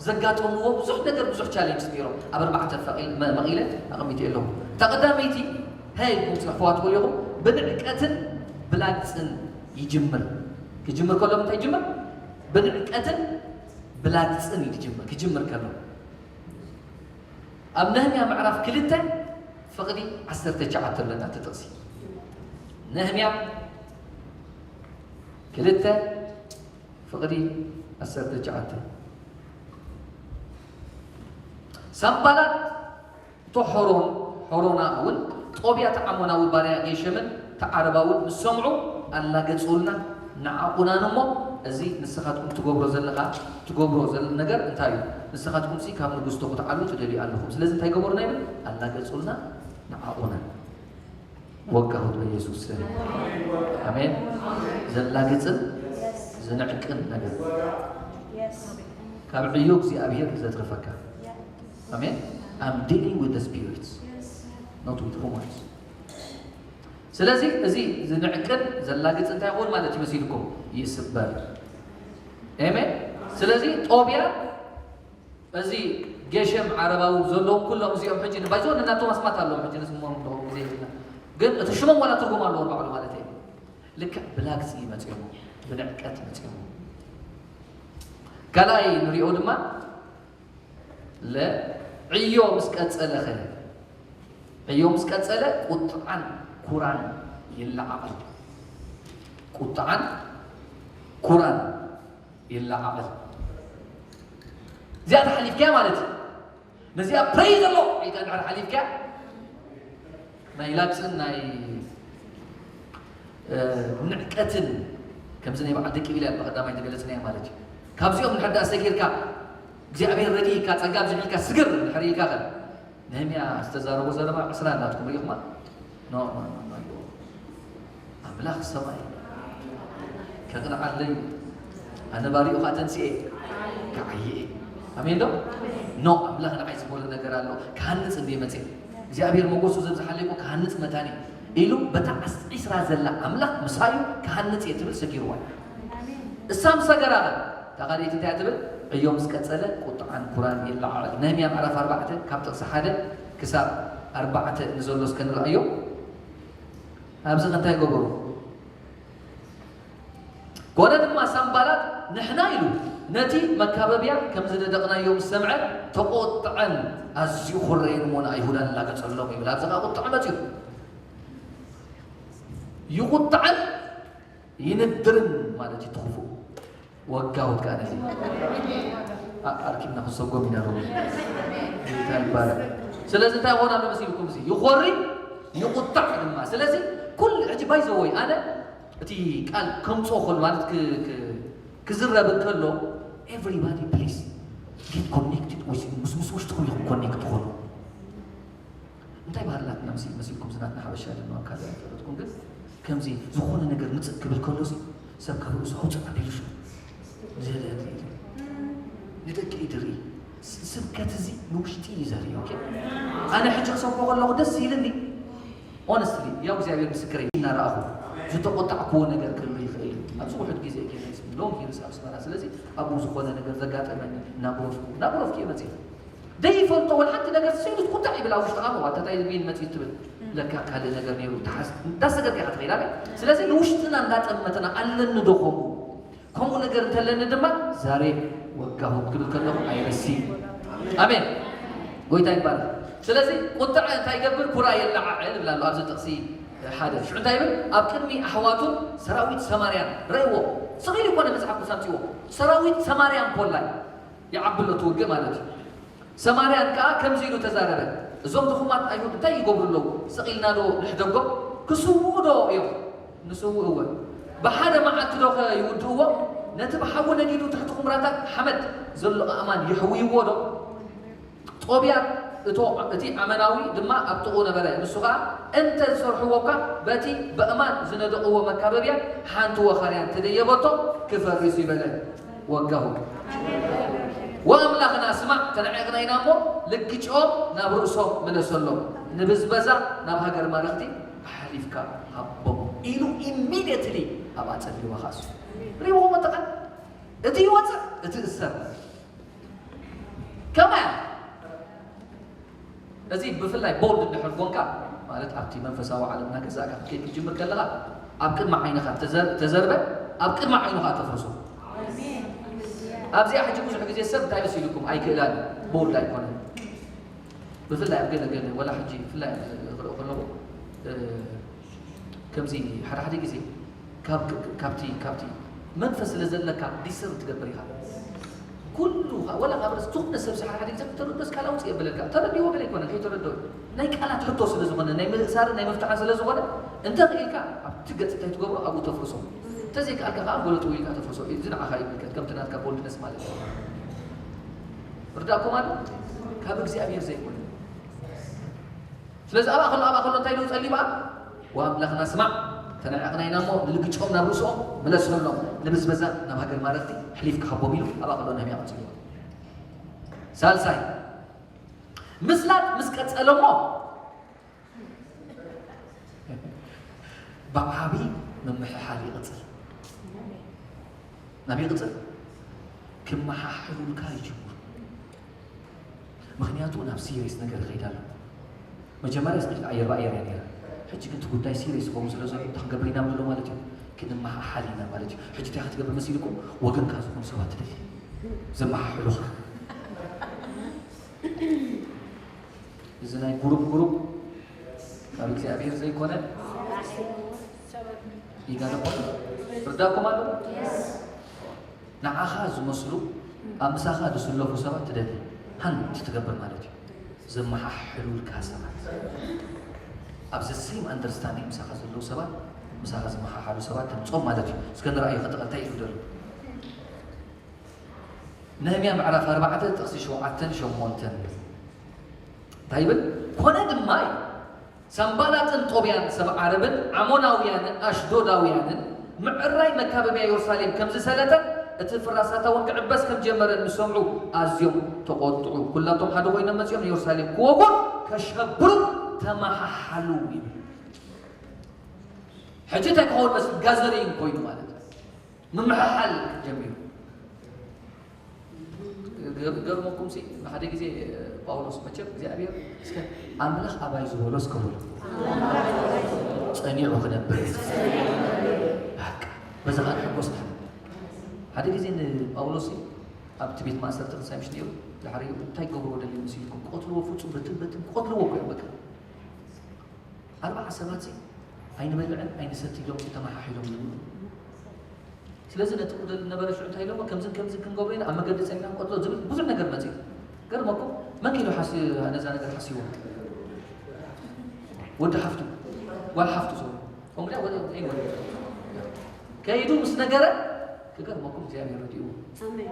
ዘጋጠምዎ ብዙሕ ነገር፣ ብዙሕ ቻሌንጅ ነይሮም። ኣብ ኣርባዕተ ፈቒል-፣ መ-፣ መቒለ ኣቐሚጠ ኣለኹ። እታ ቀዳመይቲ፣ እንታይ ኢልኩም ትጽሕፍዋ ትኽእሉ ኢኹም? ብንዕቀትን ብላግጽን ይጅምር። ክጅምር ከሎ እንታይ ይጅምር? ብንዕቀትን ብላግጽን እዩ ዝጅምር። ክጅምር ከሎ ኣብ ነህምያ ምዕራፍ ክልተ ፍቕዲ ዓሰርተ ትሽዓተ ኣለና እቲ ጥቕሲ። ነህምያ ክልተ ፍቕዲ ዓሰርተ ትሽዓተ። ሳምባላት እቲ ሖሮን፣ ሖሮና እውን ጦብያ እቲ ዓሞናዊ ባርያ ጌሸምን እቲ ዓረባውን ምስ ሰምዑ ኣላገጹልና፣ ነዓቑናን እሞ፣ እዚ ንስኻትኩም ትገብሮ ዘለኻ፣ ትገብሮ ዘለ ነገር እንታይ እዩ? ንስኻትኩምሲ ካብ ንጉስ ተኽትዓሉ ትደልዩ ኣለኹም። ስለዚ እንታይ ገበሩና ይብል? ኣላገጹልና፣ ነዓቑናን። ወጋሁት በኢየሱስ ስም። ኣሜን። ዘላግጽን ዝንዕቅን ነገር ካብ ዕዮ እግዚኣብሔር ዘትርፈካ። ኣሜን። I'm dealing with the spirits, not with humans። ስለዚ እዚ ዝንዕቅን ዘላግጽ እንታይ ይኸውን ማለት ይመሲልኩም? ይስበር። ኣሜን። ስለዚ ጦብያ፣ እዚ ጌሸም ዓረባዊ ዘለዎም ኩሎም እዚኦም ሕጂ ንባይዞ ንናቶም ኣስማት ኣለዎም ሕጂ ንስሞም ኣለዎም ግዜ የብልና። ግን እቲ ሽሞም ዋላ ትርጉም ኣለዎም ባዕሉ ማለት እዩ። ልክዕ ብላግጺ መጺኦም፣ ብንዕቀት መጺኦም። ካልኣይ ንሪኦ ድማ ለዕዮ ምስ ቀጸለ ኸ፣ ዕዮ ምስ ቀጸለ ቁጥዓን ኩራን ይለዓቐል። ቁጥዓን ኩራን ይለዓቐል። እዚኣ ተሓሊፍካያ ማለት እዩ። ነዚኣ ፕሬይ ዘሎ ኢልካ እንድሕር ሓሊፍካያ ናይ ላግጽን ናይ፣ እ፣ ንዕቀትን ከምዚ ናይ በዓል ደቂ ኢልያ ብቐዳማይ ዝገለጽናዮ ማለት እዩ። ካብዚኦም እንድሕር ደኣ ሰጊርካ እግዚኣብሔር ረዲእካ ጸጋ ኣብዚሕልካ ስግር እንድሕር ኢልካ ኸ ነህምያ ዝተዛረቦ ዘረባ ዕስራ ኣላትኩም ርኢኹማ? ኖ ኖ ኖ ኖ ይብሎ። ኣምላኽ ሰማይ ከቕንዓለይ ኣነ ባሪኡ ኸዓ ተንስኤ ክዓይየ። ኣሜን ዶ? ኖ ኣምላኽ ንዓይ ዝበሎ ነገር ኣሎ። ክሃንጽ እንድየ መጽየ እግዚኣብሔር መጎሱ ዘብዝሓለይ እኮ ክሃንጽ መታኒ ኢሉ በታ ዓስ- ዒስራ ዘላ ኣምላኽ ምሳዩ ክሃንጽ እየ ትብል ሰጊርዋ። እሳ ምስ ሰገራ እታ ካልኣይቲ እንታይ እያ ትብል? ዕዮ ምስ ቀጸለ ቁጥዓን ኩራን የለዓዕል። ነህምያ ምዕራፍ ኣርባዕተ ካብ ጥቕሲ ሓደ ክሳብ ኣርባዕተ ንዘሎ እስከ ንርኣዮ። ኣብዚ እንታይ ገበሩ? ኮነ ድማ ሳምባላት ንሕና ኢሉ ነቲ መካበብያ ከም ዝነደቕናዮ ምስ ሰምዐ ተቖጥዐን ኣዝዩ ኮረየን እሞ ንኣይሁዳን ኣላገጸሎም ይብል። ኣብዚ ኸኣ ቁጥዐ መጺኡ። ይቑጥዐን ይንድርን ማለት እዩ ትኽፉእ። ወጋሁት ከኣ ነዚ ኣ- ኣርኪብና ክንሰጎም ኢና ሎሚ። ጌታ ይባረክ። ስለዚ እንታይ ይኾን ኣሎ መሲልኩም? እዚ ይኾሪ ይቑጣዕ ድማ። ስለዚ ኩሉ ሕጂ ባይዘወይ ኣነ እቲ ቃል ከምፅኦ ከሎ ማለት ክ- ክ- ክዝረብ እንከሎ everybody please get connected with ምስ ምስ ውሽጥኩም ኢኹም ኮኔክት ትኾኑ። እንታይ ባህልናትና መሲ- መሲልኩም ዝናትና ሓበሻ ድማ ኣብ ካልእ ኣይፈለጥኩም ግን ከምዚ ዝኾነ ነገር ምፅእ ክብል ከሎ ሲ ሰብ ካብ ርእሱ ኣውፅእ ኣቢሉ ሽ ንደቂ ድርኢ ስብከት እዚ ንውሽጢ እዩ ዘርኢ ኦኬ ኣነ ሕጂ ክሰብኮ ከለኹ ደስ ኢልኒ ኦነስትሊ ያው እግዚኣብሔር ምስክረይ እናረኣኹ ዝተቆጣዕክዎ ነገር ክህሉ ይኽእል ኣብዚ ውሕድ ግዜ ጌና ሎንግ ይርስ ኣብ ስመራ ስለዚ ኣብኡ ዝኾነ ነገር ዘጋጠመኒ እናጉረፍኩ እናጉረፍኩ እየ መፅእ ደይፈልጦ ወላ ሓንቲ ነገር ስኢሉ ትቁጣዕ ይብል ኣብ ውሽጥኻ መዋ እንታይ ዝብል መፅኡ ትብል ለካ ካልእ ነገር ነይሩ ተሓስ እንዳሰገርካ ኢኻ ትኸይድ ኣበይ ስለዚ ንውሽጥና እንዳጠመትና ኣለኒ ዶ ከምኡ ከምኡ ነገር እንተለኒ ድማ ዛሬ ወጋሁት ክብል ከለኹ ኣይረሲ ኣሜን ጎይታ ይባል ስለዚ ቁጥዐ እንታይ ይገብር ኩራ የለዓዕል ይብል ኣሎ ኣብዚ ጥቕሲ ሓደ ሽዑ እንታይ ይብል ኣብ ቅድሚ ኣሕዋቱን ሰራዊት ሰማርያን ረእዎ ስቕ ኢሉ ይኮነ መፅሓፍ ቅዱስ ኣምፅዎ ሰራዊት ሰማርያን ኮላይ ይዓቢ ኣሎ እቲ ውግእ ማለት እዩ። ሰማርያን ከኣ ከምዚ ኢሉ ተዛረበ፣ እዞም ድኹማት ኣይሁድ እንታይ ይገብሩ ኣለዉ? ስቕ ኢልና ዶ ንሕደጎም? ክስውኡ ዶ እዮም? ንስውእ እወ። ብሓደ መዓልቲ ዶ ኸ ይውድእዎ? ነቲ ብሓዊ ነዲዱ ትሕቲ ኹምራታት ሓመድ ዘሎ ኣእማን የሕውይዎ ዶ? ጦብያ እቶ እቲ ኣመናዊ ድማ ኣብ ጥቕኡ ነበረ። ንሱ ኸኣ እንተ ዝሰርሕዎ እኳ በቲ በእማን ዝነደቕዎ መካበብያ ሓንቲ ወኻርያ እንተ ደየበቶ ክፈርስ እዩ በለ። ወጋሁ። ወኣምላኽና ስማዕ ተነዒቕና ኢና እሞ ልግጭኦም ናብ ርእሶም ምለሰሎም ንብዝበዛ ናብ ሃገር ማረኽቲ ኣሕሊፍካ ሃቦም ኢሉ ኢሚድየትሊ ኣብኣ ጸሊዋ ኻሱ ሪእዎ መጠቐን እቲ ይወፅእ እቲ እሰር ከማያ እዚ ብፍላይ ቦልድ እንድሕር ኮንካ ማለት ኣብቲ መንፈሳዊ ዓለም እናገዛእካ ክትከይድ ክትጅምር ከለኻ ኣብ ቅድሚ ዓይንኻ ተዘር- ተዘርበ ኣብ ቅድሚ ዓይኑ ከዓ ተፍርሶ ኣብዚኣ ሕጂ ብዙሕ ግዜ ሰብ እንታይ መሲልኩም ኣይክእላን ቦልድ ኣይኮነን ብፍላይ ኣብ ገለ ገለ ወላ ሕጂ ብፍላይ ክርኢ ከለኹ ከምዚ ሓደ ሓደ ግዜ ካብ ካብቲ ካብቲ መንፈስ ስለ ዘለካ ዲሰርን ትገብር ኢኻ ኩሉ ወላ ካብ ርእስ ዝኾነ ሰብ ሓደ ሓደ ግዜ ተረዶስ ካል ኣውፅእ የብለካ ተረዲዎ ገለ ይኮነ ከይተረዶ ናይ ቃላት ሕቶ ስለ ዝኾነ ናይ ምእሳርን ናይ ምፍትሓን ስለ ዝኾነ እንተ ክኢልካ ኣብቲ ገፅ እንታይ ትገብሮ ኣብኡ ተፍርሶ እንተዘይከኣልካ ከዓ ጎለጡ ኢልካ ተፍርሶ እዚ ንዓኻ ይምልከት ከምቲ ናትካ ቦልድነስ ማለት እዩ ርዳእኩም ኣሎ ካብ እግዚኣብሔር ዘይኮነ ስለዚ ኣብኣ ከሎ ኣብኣ ከሎ እንታይ ኢሉ ጸሊባ ወኣምላኽና ስማዕ ተናዒቕና ኢና እሞ ንልግጭኦም ናብ ርእሶም ምለስሎም ንብዝበዛ ናብ ሃገር ማረኽቲ ሕሊፍ ክሃቦም ኢሉ ኣብኣ ከሎ ነህምያ ቀጺልዎ ሳልሳይ ምስላጥ ምስ ቀጸለ እሞ ብዓቢ ምምሕሓል ይቕጽል ናብ ይቕጽል ክመሓሕሉልካ ይጅምሩ ምኽንያቱ ናብ ሲሪየስ ነገር ይኸይድ ኣሎ። መጀመርያ ስቕልቲ ኣየር ብኣየር እያ ነይራ። ሕጂ ግን እቲ ጉዳይ ሲሪየስ ክኸውን ስለ ዘሎ እንታይ ክንገብር ኢና ንብሎ ማለት እዩ። ክንመሓሓል ኢና ማለት እዩ። ሕጂ እንታይ ክትገብር መሲልኩም ወገንካ ዝኾኑ ሰባት ትደሊ ዘመሓሕሉኻ እዚ ናይ ጉሩብ ጉሩብ ካብ እግዚኣብሔር ዘይኮነ ይጋለቆ ርዳኩም ኣሎ ንዓኻ ዝመስሉ ኣብ ምሳኻ ዝስለፉ ሰባት ትደሊ ሃንቲ ትገብር ማለት እዩ ዘመሓሕሉልካ ሰባት ኣብዚ ሴም ኣንደርስታንዲንግ ምሳኻ ዘለዉ ሰባት ምሳኻ ዝመሓሓሉ ሰባት ተምጾም ማለት እዩ። እስከ ንርኣዮ፣ ከጠቐ እንታይ እዩ ደሎ? ነህምያ ምዕራፍ ኣርባዕተ ጥቕሲ ሸውዓተን ሸሞንተን እንታይ ይብል? ኮነ ድማ እዩ፣ ሳምባላጥን ጦብያን ሰብ ዓረብን ዓሞናውያንን ኣሽዶዳውያንን ምዕራይ መካበብያ የሩሳሌም ከም ዝሰለጠን እቲ ፍራሳታ እውን ክዕበስ ከም ጀመረ ምስ ሰምዑ ኣዝዮም ተቖጥዑ። ኩላቶም ሓደ ኮይኖም መጺኦም ንየሩሳሌም ክወጉን ከሸብሩን ተመሓሓሉ ይብል። ሕጂ እንታይ ክኸውን መስል? ጋዘሪንግ ኮይኑ ማለት እዩ። ምምሕሓል ጀሚሩ። ገር-፣ ገርመኩም ሲ፣ ሓደ ግዜ ጳውሎስ መቸም እግዚኣብሔር እስከ ኣምላኽ ኣባይ ዝበሎ እስከ በሉ። ጸኒዑ ክነብር። በቃ፣ በዛ ኸዓ ንሕጎስ። ሓደ ግዜ ንጳውሎስ ሲ፣ ኣብቲ ቤት ማእሰርቲ ክሳይ ምሽ ነይሩ፣ ድሕሪ እንታይ ገብርዎ ደልዩ መሲልኩም? ክቐትልዎ፣ ፍጹም በትን በትን ክቐትልዎ እኮ እዮም በቃ። ኣርባዓ ሰባት ሲ፣ ኣይንበልዕን ኣይንሰትን ኢሎም ሲ ተመሓሒሎም ይብሉ። ስለዚ ነቲ ክደል ነበረ ሽዑ እንታይ ኢሎሞ? ከምዝን ከምዝን ክንገብሮ ኢና፣ ኣብ መገዲ ጸኒና ንቀትሎ ዝብል ብዙሕ ነገር መጺኡ። ገርመኩም፣ መን ከይዱ ሓሲ-፣ ነዛ ነገር ሓሲዎ? ወዲ ሓፍቱ፣ ጓል ሓፍቱ ሰው። ከምኡ ድያ ወደ፣ ወደ፣ ወደ። ከይዱ ምስ ነገረ፣ ክገርመኩም እግዚኣብሔር ረዲእዎ። ኣሜን።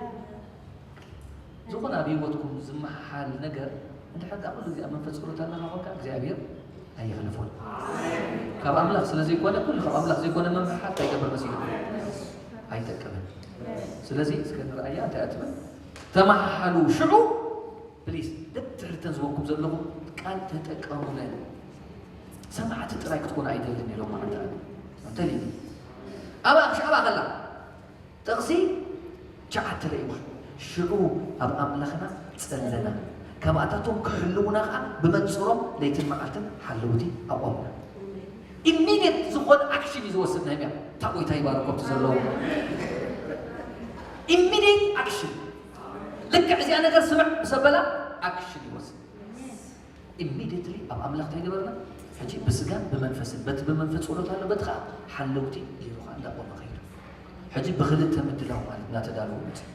ዝኾነ ኣብ ህይወትኩም ዝመሓል ነገር እንድሕር ደኣ ኩሉ ግዜ ኣብ መንፈስ ጸሎት ኣለኻ ኮንካ እግዚኣብሔር ኣየሕልፎን። ካብ ኣምላኽ ስለ ዘይኮነ፣ ኩሉ ካብ ኣምላኽ ዘይኮነ ምምሕሓል እንታይ ይገብር መሲሉ? ኣይጠቅምን። ስለዚ እስከ ንርኣያ እንታይ እያ ትብል? ተመሓሓሉ ሽዑ ፕሊስ፣ ደድሕርተን ዝበኩም ዘለኹም ቃል ተጠቀሙለን። ሰማዕቲ ጥራይ ክትኮኑ ኣይደልን ኢሎም መዓልቲ ኣነ። እንተልዩ። ኣብኣ፣ ኣብኣ ከላ። ጥቕሲ ትሽዓተ ርእይዋ። ሽዑ ኣብ ኣምላኽና ጸለና። ካብኣታቶም ክሕልዉና ኸኣ ብመንጽሮም ለይትን መዓልትን ሓለውቲ ኣቖምና። ኢሚድየት ዝኾነ ኣክሽን እዩ ዝወስድ ነህምያ። እታ ጎይታ ይባርኮ ኣብቲ ዘለዉ። ኢሚድየት ኣክሽን። ልክዕ እዚኣ ነገር ስምዕ ምስ ኣበላ ኣክሽን ይወስድ። ኢሚድየትሊ ኣብ ኣምላኽ እንታይ ገበርና? ሕጂ ብስጋን ብመንፈስን፣ በቲ ብመንፈስ ጸሎት ኣሎ፣ በቲ ኸኣ ሓለውቲ ገይሩ ኸኣ እንዳቆመ ኸይዱ። ሕጂ ብኽልተ ምድላው ማለት እናተዳለወ መጽዩ።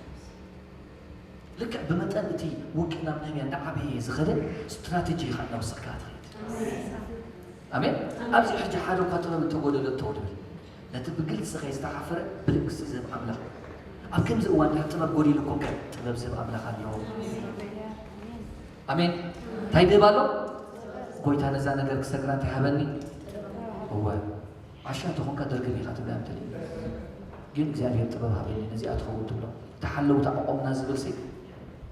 ልክዕ ብመጠን እቲ ውግእ ናብ ነህምያ እንዳዓበየ ዝኸደ ስትራተጂ ኢኻ እናወሰድካ ትኸይድ። ኣሜን። ኣብዚ ሕጂ ሓደ እኳ ጥበብ እንተጎደሎ እተው ድብል፣ ነቲ ብግልጺ ኸይ ዝተሓፈረ ብልግሲ ዝህብ ኣምላኽ። ኣብ ከምዚ እዋን ድሕር ጥበብ ጎዲሉኩም ከ ጥበብ ዝህብ ኣምላኽ ኣሎ። ኣሜን። እንታይ ድህብ ኣሎ? ጎይታ ነዛ ነገር ክሰግራ እንታይ ሃበኒ? እወ። ዓሻ ተኾንካ ደርግም ኢኻ ትብላ እንተሊ። ግን እግዚኣብሔር ጥበብ ሃበኒ ነዚኣ ትኸውን ትብሎ። ተሓለውታ ኣቆምና ዝብል ሲ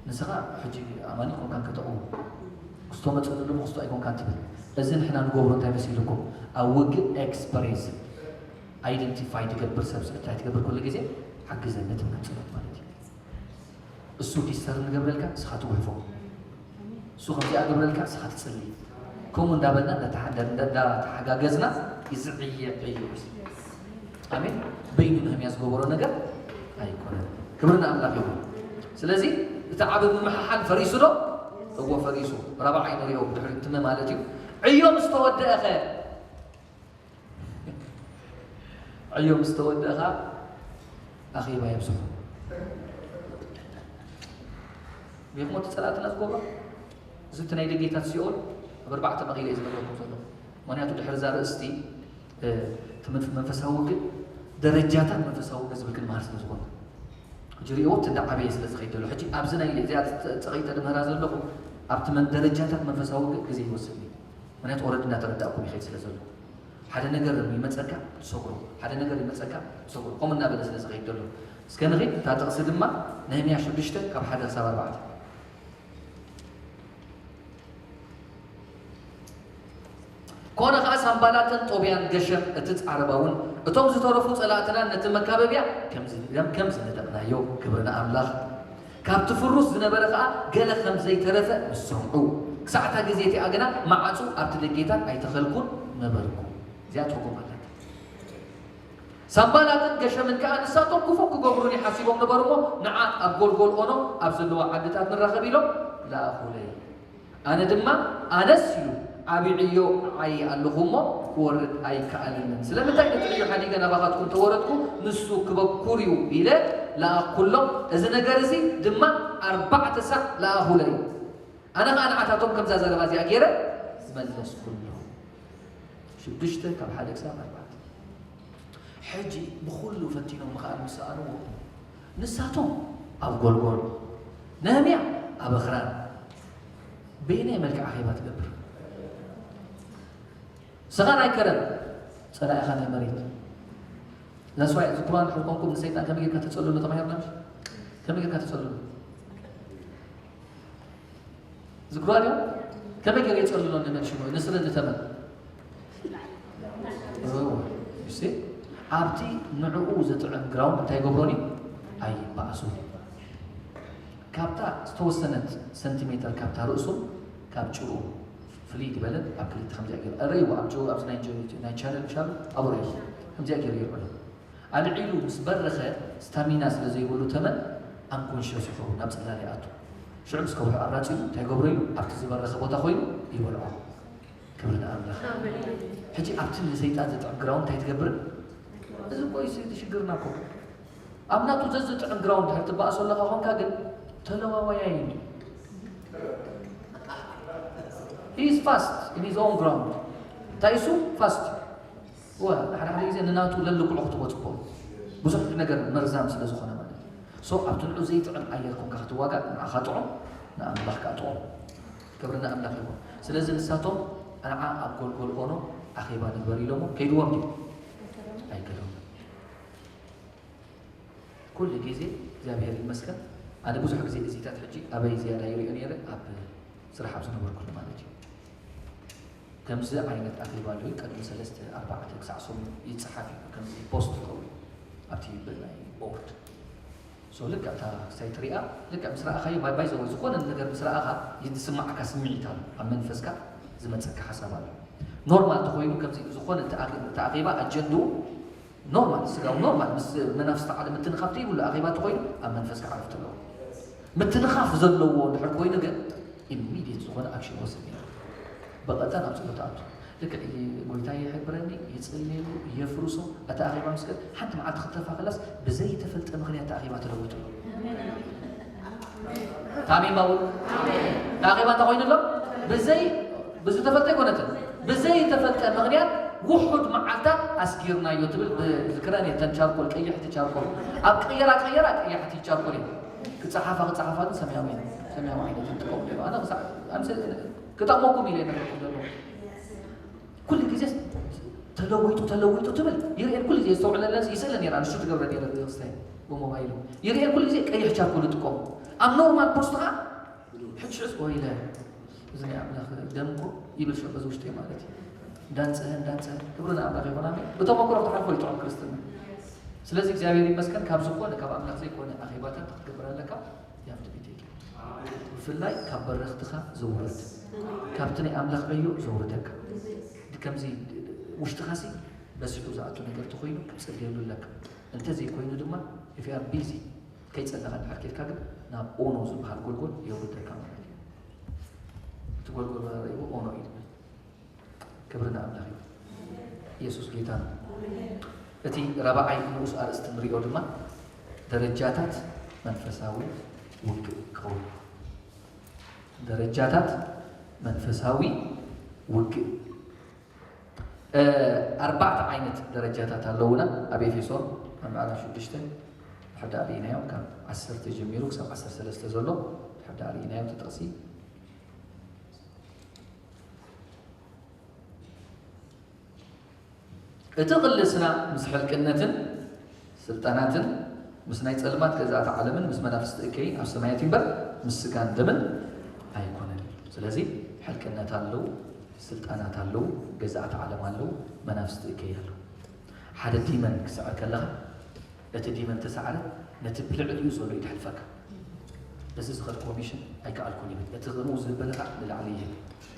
ንስኻ ሕጂ ኣማኒ ኮንካን ከተቕሙ። ክስቶ መጸሉ ድማ ክስቶ ኣይኮንካን ትብል። እዚ ንሕና ንገብሮ እንታይ መሲልኩም? ኣብ ውግእ ኤክስፐሪንስ ኣይደንቲፋይ ትገብር ሰብ እንታይ ትገብር ኩሉ ግዜ ሓግዘኒ ትብል ጸሎት ማለት እዩ። እሱ ዲስተር ንገብረልካ ንስኻ ትጉሕፎ። እሱ ከምዚኣ ገብረልካ ንስኻ ትጽሊ። ከምኡ እንዳበልና እንዳተሓ-፣ እንዳ-፣ እንዳተሓጋገዝና ይዝዕየ እዩ። ኣሜን። በይኑ ነህምያ ዝገበሮ ነገር ኣይኮነን። ክብሪ ንኣምላኽ ይኹን። ስለዚ እቲ ዓቢ ምምሕሓል ፈሪሱ ዶ? እዎ ፈሪሱ። ራብዓይ ንሪኦ ብድሕሪ ትመ ማለት እዩ። ዕዮ ምስ ተወደአ ኸ? ዕዮ ምስ ተወደአ ኸኣ ኣኼባ የብዝሑ። ጌርሞ እቲ ጸላእትና ዝገብሮ እዚ እቲ ናይ ደጌታት ሲኦል ኣብ ኣርባዕተ መቒለ እዩ ዝነግረኩም ዘሎ። ምኽንያቱ ድሕሪ እዛ ርእስቲ፣ እ፣ እቲ መንፈ-፣ መንፈሳዊ ውግእ ደረጃታት መንፈሳዊ ውግእ ዝብል ክንመሃር ስለ ዝኾነ። ሕጂ ሪእዎ እቲ እንዳዓበየ ስለ ዝኸይድ ዘሎ። ሕጂ ኣብዚ ናይ እዚኣ ጸ-፣ ጸቒጠ ድምህራ ዘለኹ ኣብቲ መን-፣ ደረጃታት መንፈሳዊ ውግእ ግዜ ይወስድ እዩ። ምኽንያቱ ኦረዲ እንዳተረዳእኩም ይኸይድ ስለ ዘሎ። ሓደ ነገር ይመጸካ ትሰግሮ፣ ሓደ ነገር ይመጸካ ትሰግሮ። ከምኡ እናበለ ስለ ዝኸይድ ዘሎ። እስከ ንኺድ፣ እታ ጥቕሲ ድማ ነህምያ ሽዱሽተ ካብ ሓደ ክሳብ ኣርባዕተ። ኮነ ኸኣ ሳምባላጥን ጦብያን ገሸም እቲ ጻረባ እውን እቶም ዝተረፉ ጸላእትና ነቲ መካበብያ ከም ዝ-፣ ከም፣ ከም ዝነደቕናዮ ክብሪ ንኣምላኽ። ካብቲ ፍሩስ ዝነበረ ኸኣ ገለ ከም ዘይተረፈ ምስ ሰምዑ፣ ክሳዕ እታ ግዜ እቲኣ ግና ማዕጹ ኣብቲ ደጌታት ኣይተኸልኩን ነበርኩ። እዚኣ ትርጉም ኣለታ። ሳምባላጥን ገሸምን ከኣ ንሳቶም ክፉእ ክገብሩኒ ሓሲቦም ነበሩ እሞ፣ ንዓ ኣብ ጎልጎል ኦኖ ኣብ ዘለዋ ዓድታት ንራኸብ ኢሎም ለኣኹለይ። ኣነ ድማ፣ ኣነስ ኢሉ፣ ዓቢ ዕዮ እዓዪ ኣለኹ እሞ ክወርድ ኣይከኣለንን። ስለምንታይ ነቲ ዕዮ ሓዲገ ናባኻትኩም ተወረድኩ? ንሱ ክበኩር እዩ ኢለ ለኣኩሎም። እዚ ነገር እዚ ድማ ኣርባዕተ ሳዕ ለኣኹለይ። ኣነ ኸኣ ንዓታቶም ከምዛ ዘረባ እዚኣ ገይረ መለስኩሎም። ሽዱሽተ ካብ ሓደ ክሳብ ኣርባዕተ። ሕጂ ብኹሉ ፈቲኖም ምኽኣል ምስ ሰኣንዎ፣ ንሳቶም ኣብ ጎልጎል፣ ነህምያ ኣብ ኣኽራን፣ በየናይ መልክዕ ኣኼባ ትገብር? ስኻ ናይ ከረን፣ ጸላኢኻ ናይ መሬት። That's why ዝክሮ እንድሕር ኮንኩም ንሰይጣን ከመይ ጌርካ ተጸልሎ ተማሂርና ምሽ? ከመይ ጌርካ ተጸልሎ? ዝክሮ ድዮም? ከመይ ገይረ የጸልሎ ንመን ሽሙ? ንስረ ንተመን። እዎ፣ you see? ኣብቲ ንዕኡ ዘጥዕም ግራውንድ እንታይ ይገብሮን እዩ? ኣይበኣሶን እዩ። ካብታ ዝተወሰነት ሰንቲሜተር ካብታ ርእሱ፣ ካብ ጭሩ ፍልይ ዝበለን ኣብ ክልተ ከምዚኣ ገይሩ። ኣረይዎ ኣብ ጭሩ፣ ኣብዚ ናይ ጀ-፣ ናይ ቻነል ምሻሉ ኣብኡ ረይዎ። ከምዚኣ ገይሩ ይርዕሎ። ኣልዒሉ ምስ በረኸ፣ ስታሚና ስለ ዘይብሉ ተመን ኣንኮንሽስ ይኸውን፣ ናብ ጽላል ይኣቱ። ሽዑ ምስ ከውሒ ኣራጺሙ እንታይ ይገብሮ ኢሉ? ኣብቲ ዝበረኸ ቦታ ኮይኑ ይበልዖ። ክብሪ ንኣምላኽ። ኣሜን። ሕጂ ኣብቲ ንሰይጣን ዘጥዕም ግራውንድ እንታይ ትገብርን? እዚ እኮ እዩ እቲ ሽግርና እኮ። ኣብ ናቱ ዘዝጥዕም ግራውንድ ድሕር ትበኣሶ ኣለኻ ኾንካ ግን ተለዋዋያይ እዩ። He is fast in his own ground። እንታይ እሱ? ፋስት። ወ-፣ ሓደ ሓደ ግዜ ንናቱ ለልክዑ ክትወጽቦ። ብዙሕ ነገር መርዛም ስለ ዝኾነ ማለት እዩ። So ኣብቲ ንዑ ዘይጥዕም ኣየር ኮንካ ክትዋጋእ ንዓኻ ጥዑም፣ ንኣምላኽ ከኣ ጥዑም። ክብሪ ንኣምላኽ ይኹን። ስለዚ ንሳቶም ንዓ ኣብ ጎልጎል ኦኖ ኣኼባ ንግበር ኢሎሞ ከይድዎም ድዩ? ኣይከዶም። ኩሉ ግዜ እግዚኣብሔር ይመስገን። ኣነ ብዙሕ ግዜ እዚታት ሕጂ ኣበይ ዝያዳ ይሪኦ ነይረ? ኣብ ስራሕ ኣብ ዝነበርኩሉ ማለት እዩ። ከምዚ ዓይነት ኣኼባ ኣሎ እዩ። ቅድሚ ሰለስተ ኣርባዕተ ክሳዕ ሰሙን ይጸሓፍ እዩ። ከምዚ ፖስት ይኸውን ኣብቲ ናይ ቦርድ። So ልክዕ እታ ክሳይ ትሪኣ፣ ልክዕ ምስ ረኣኻዮ፣ ባይ፣ ባይ ዘወይ ዝኾነ ነገር ምስ ረኣኻ ዝስማዓካ ስምዒት ኣሎ። ኣብ መንፈስካ ዝመጸካ ሓሳብ ኣሎ። ኖርማል ተኾይኑ ከምዚ ዝኾነ እቲ ኣኼ-፣ እቲ ኣኼባ ኣጀንድኡ ኖርማል፣ ስጋዊ ኖርማል፣ ምስ መናፍስቲ ዓለም ምትንኻፍ ዘይብሉ ኣኼባ እንተኾይኑ፣ ኣብ መንፈስካ ዕረፍቲ ኣለዎ። ምትንኻፍ ዘለዎ እንድሕር ኮይኑ ግን፣ ኢሚድየት ዝኾነ ኣክሽን ወስድ ነይሩ። በቐጥታ ናብ ጸሎት ኣቱ። ልክዕ፣ "ጎይታ ይሕብረኒ፣ ይጽልየሉ፣ የፍርሶ፣ እቲ ኣኼባ ምስ ገ-", ሓንቲ መዓልቲ ክትረፋ ከላስ፣ ብዘይተፈልጠ ምኽንያት እቲ ኣኼባ ተለዊጡ ኣሎ። ታሜን ባቡር? እቲ ኣኼባ እንታይ ኮይኑ ኣሎ? ብዘይ ብዝተፈልጠ ኣይኮነትን። ብዘይተፈልጠ ምኽንያት ውሑድ መዓልታት ኣስጊርናዮ ትብል ብዝክረን እየ። ተን ቻርኮል፣ ቀያሕቲ ቻርኮል። ኣብ ቀየራ ቀየራ ቀያሕቲ ቻርኮል እየ። ክጸሓፋ ክጸሓፋ ግን ሰማያዊ፣ ሰማያዊ ዓይነት ይጥቀሙ ነይሩ። ኣነ ክሳዕ፣ ኣምሰ-፣ ክጠቕመኩም ኢለ ነገርኩም ዘሎ። ኩሉ ግዜ ተለዊጡ፣ ተለዊጡ ትብል። ይርእየን ኩሉ ግዜ፣ የስተውዕለለን፣ ይስእለ ነይራ። ንሱ ትገብረ ነይረ ብክስታይ ብሞባይሉ። ይርእየን ኩሉ ግዜ ቀይሕ ቻርኮል ይጥቀሙ። ኣብ ኖርማል ፖስት ኸዓ ሕጅ ሕጅ ወይ ኢለ፣ እዚ ናይ ኣምላኽ ደም እኮ ይብል ሸበ እዚ ውሽጠይ ማለት እዩ። እንዳንጽሀ፣ እንዳንጽሀ፣ ክብሪ ንኣምላኽ ይኹን፣ ኣሜን። ብተመክሮ ክትሓልፎ እዩ ጥዑም ክርስትና። ስለዚ እግዚኣብሔር ይመስገን፣ ካብ ዝኾነ፣ ካብ ኣምላኽ ዘይኮነ ኣኼባታት ክትገብር ኣለካ፣ you have to be taken። ብፍላይ ካብ በረኽትኻ ዝውረድ፣ ካብቲ ናይ ኣምላኽ ዕዮ ዘውርደካ። ከምዚ ውሽጥኻሲ በሲሑ ዝኣቱ ነገር ተኾይኑ ክትጽልየሉ ኣለካ። እንተ ዘይኮይኑ ድማ፣ if you are busy፣ ከይጸለኻ እንድሕር ኬድካ ግን ናብ ኦኖ ዝበሃል ጎልጎል የውርደካ ማለት እዩ። እቲ ጎልጎል መረረይዎ ኦኖ እዩ ዝብል። ክብሪ ንኣምላኽ እዩ። ኢየሱስ ጌታ ነው። እቲ ራብዓይ ንኡስ ኣርእስቲ ንሪኦ ድማ ደረጃታት መንፈሳዊ ውግእ ክኸውን። ደረጃታት መንፈሳዊ ውግእ። እ፣ ኣርባዕተ ዓይነት ደረጃታት ኣለዉና። ኣብ ኤፌሶን ኣብ ምዕራፍ ሽዱሽተ ሕዳር ርኢናዮም፣ ካብ ዓሰርተ ጀሚሩ ክሳብ ዓሰርተ ሰለስተ ዘሎ ሕዳር ርኢናዮም። እቲ ጥቕሲ፣ "እቲ ቅልስና ምስ ሕልቅነትን ስልጣናትን ምስ ናይ ጸልማት ገዛእቲ ዓለምን ምስ መናፍስቲ እከይን ኣብ ሰማያት እምበር ምስ ስጋን ደምን ኣይኮነን እዩ።" ስለዚ ሕልቅነት ኣለዉ፣ ስልጣናት ኣለዉ፣ ገዛእቲ ዓለም ኣለዉ፣ መናፍስቲ እከይ ኣለዉ። ሓደ ዲመን ክስዕር ከለኻ፣ እቲ ዲመን ተሳዕረ፣ ነቲ ብልዕሊኡ ዘሎ እዩ ድሕልፈካ። እዚ ዝኸድ ኮሚሽን ኣይከኣልኩን ይብል። እቲ ከምኡ ዝብል በለኻ ንላዕሊ ይብል።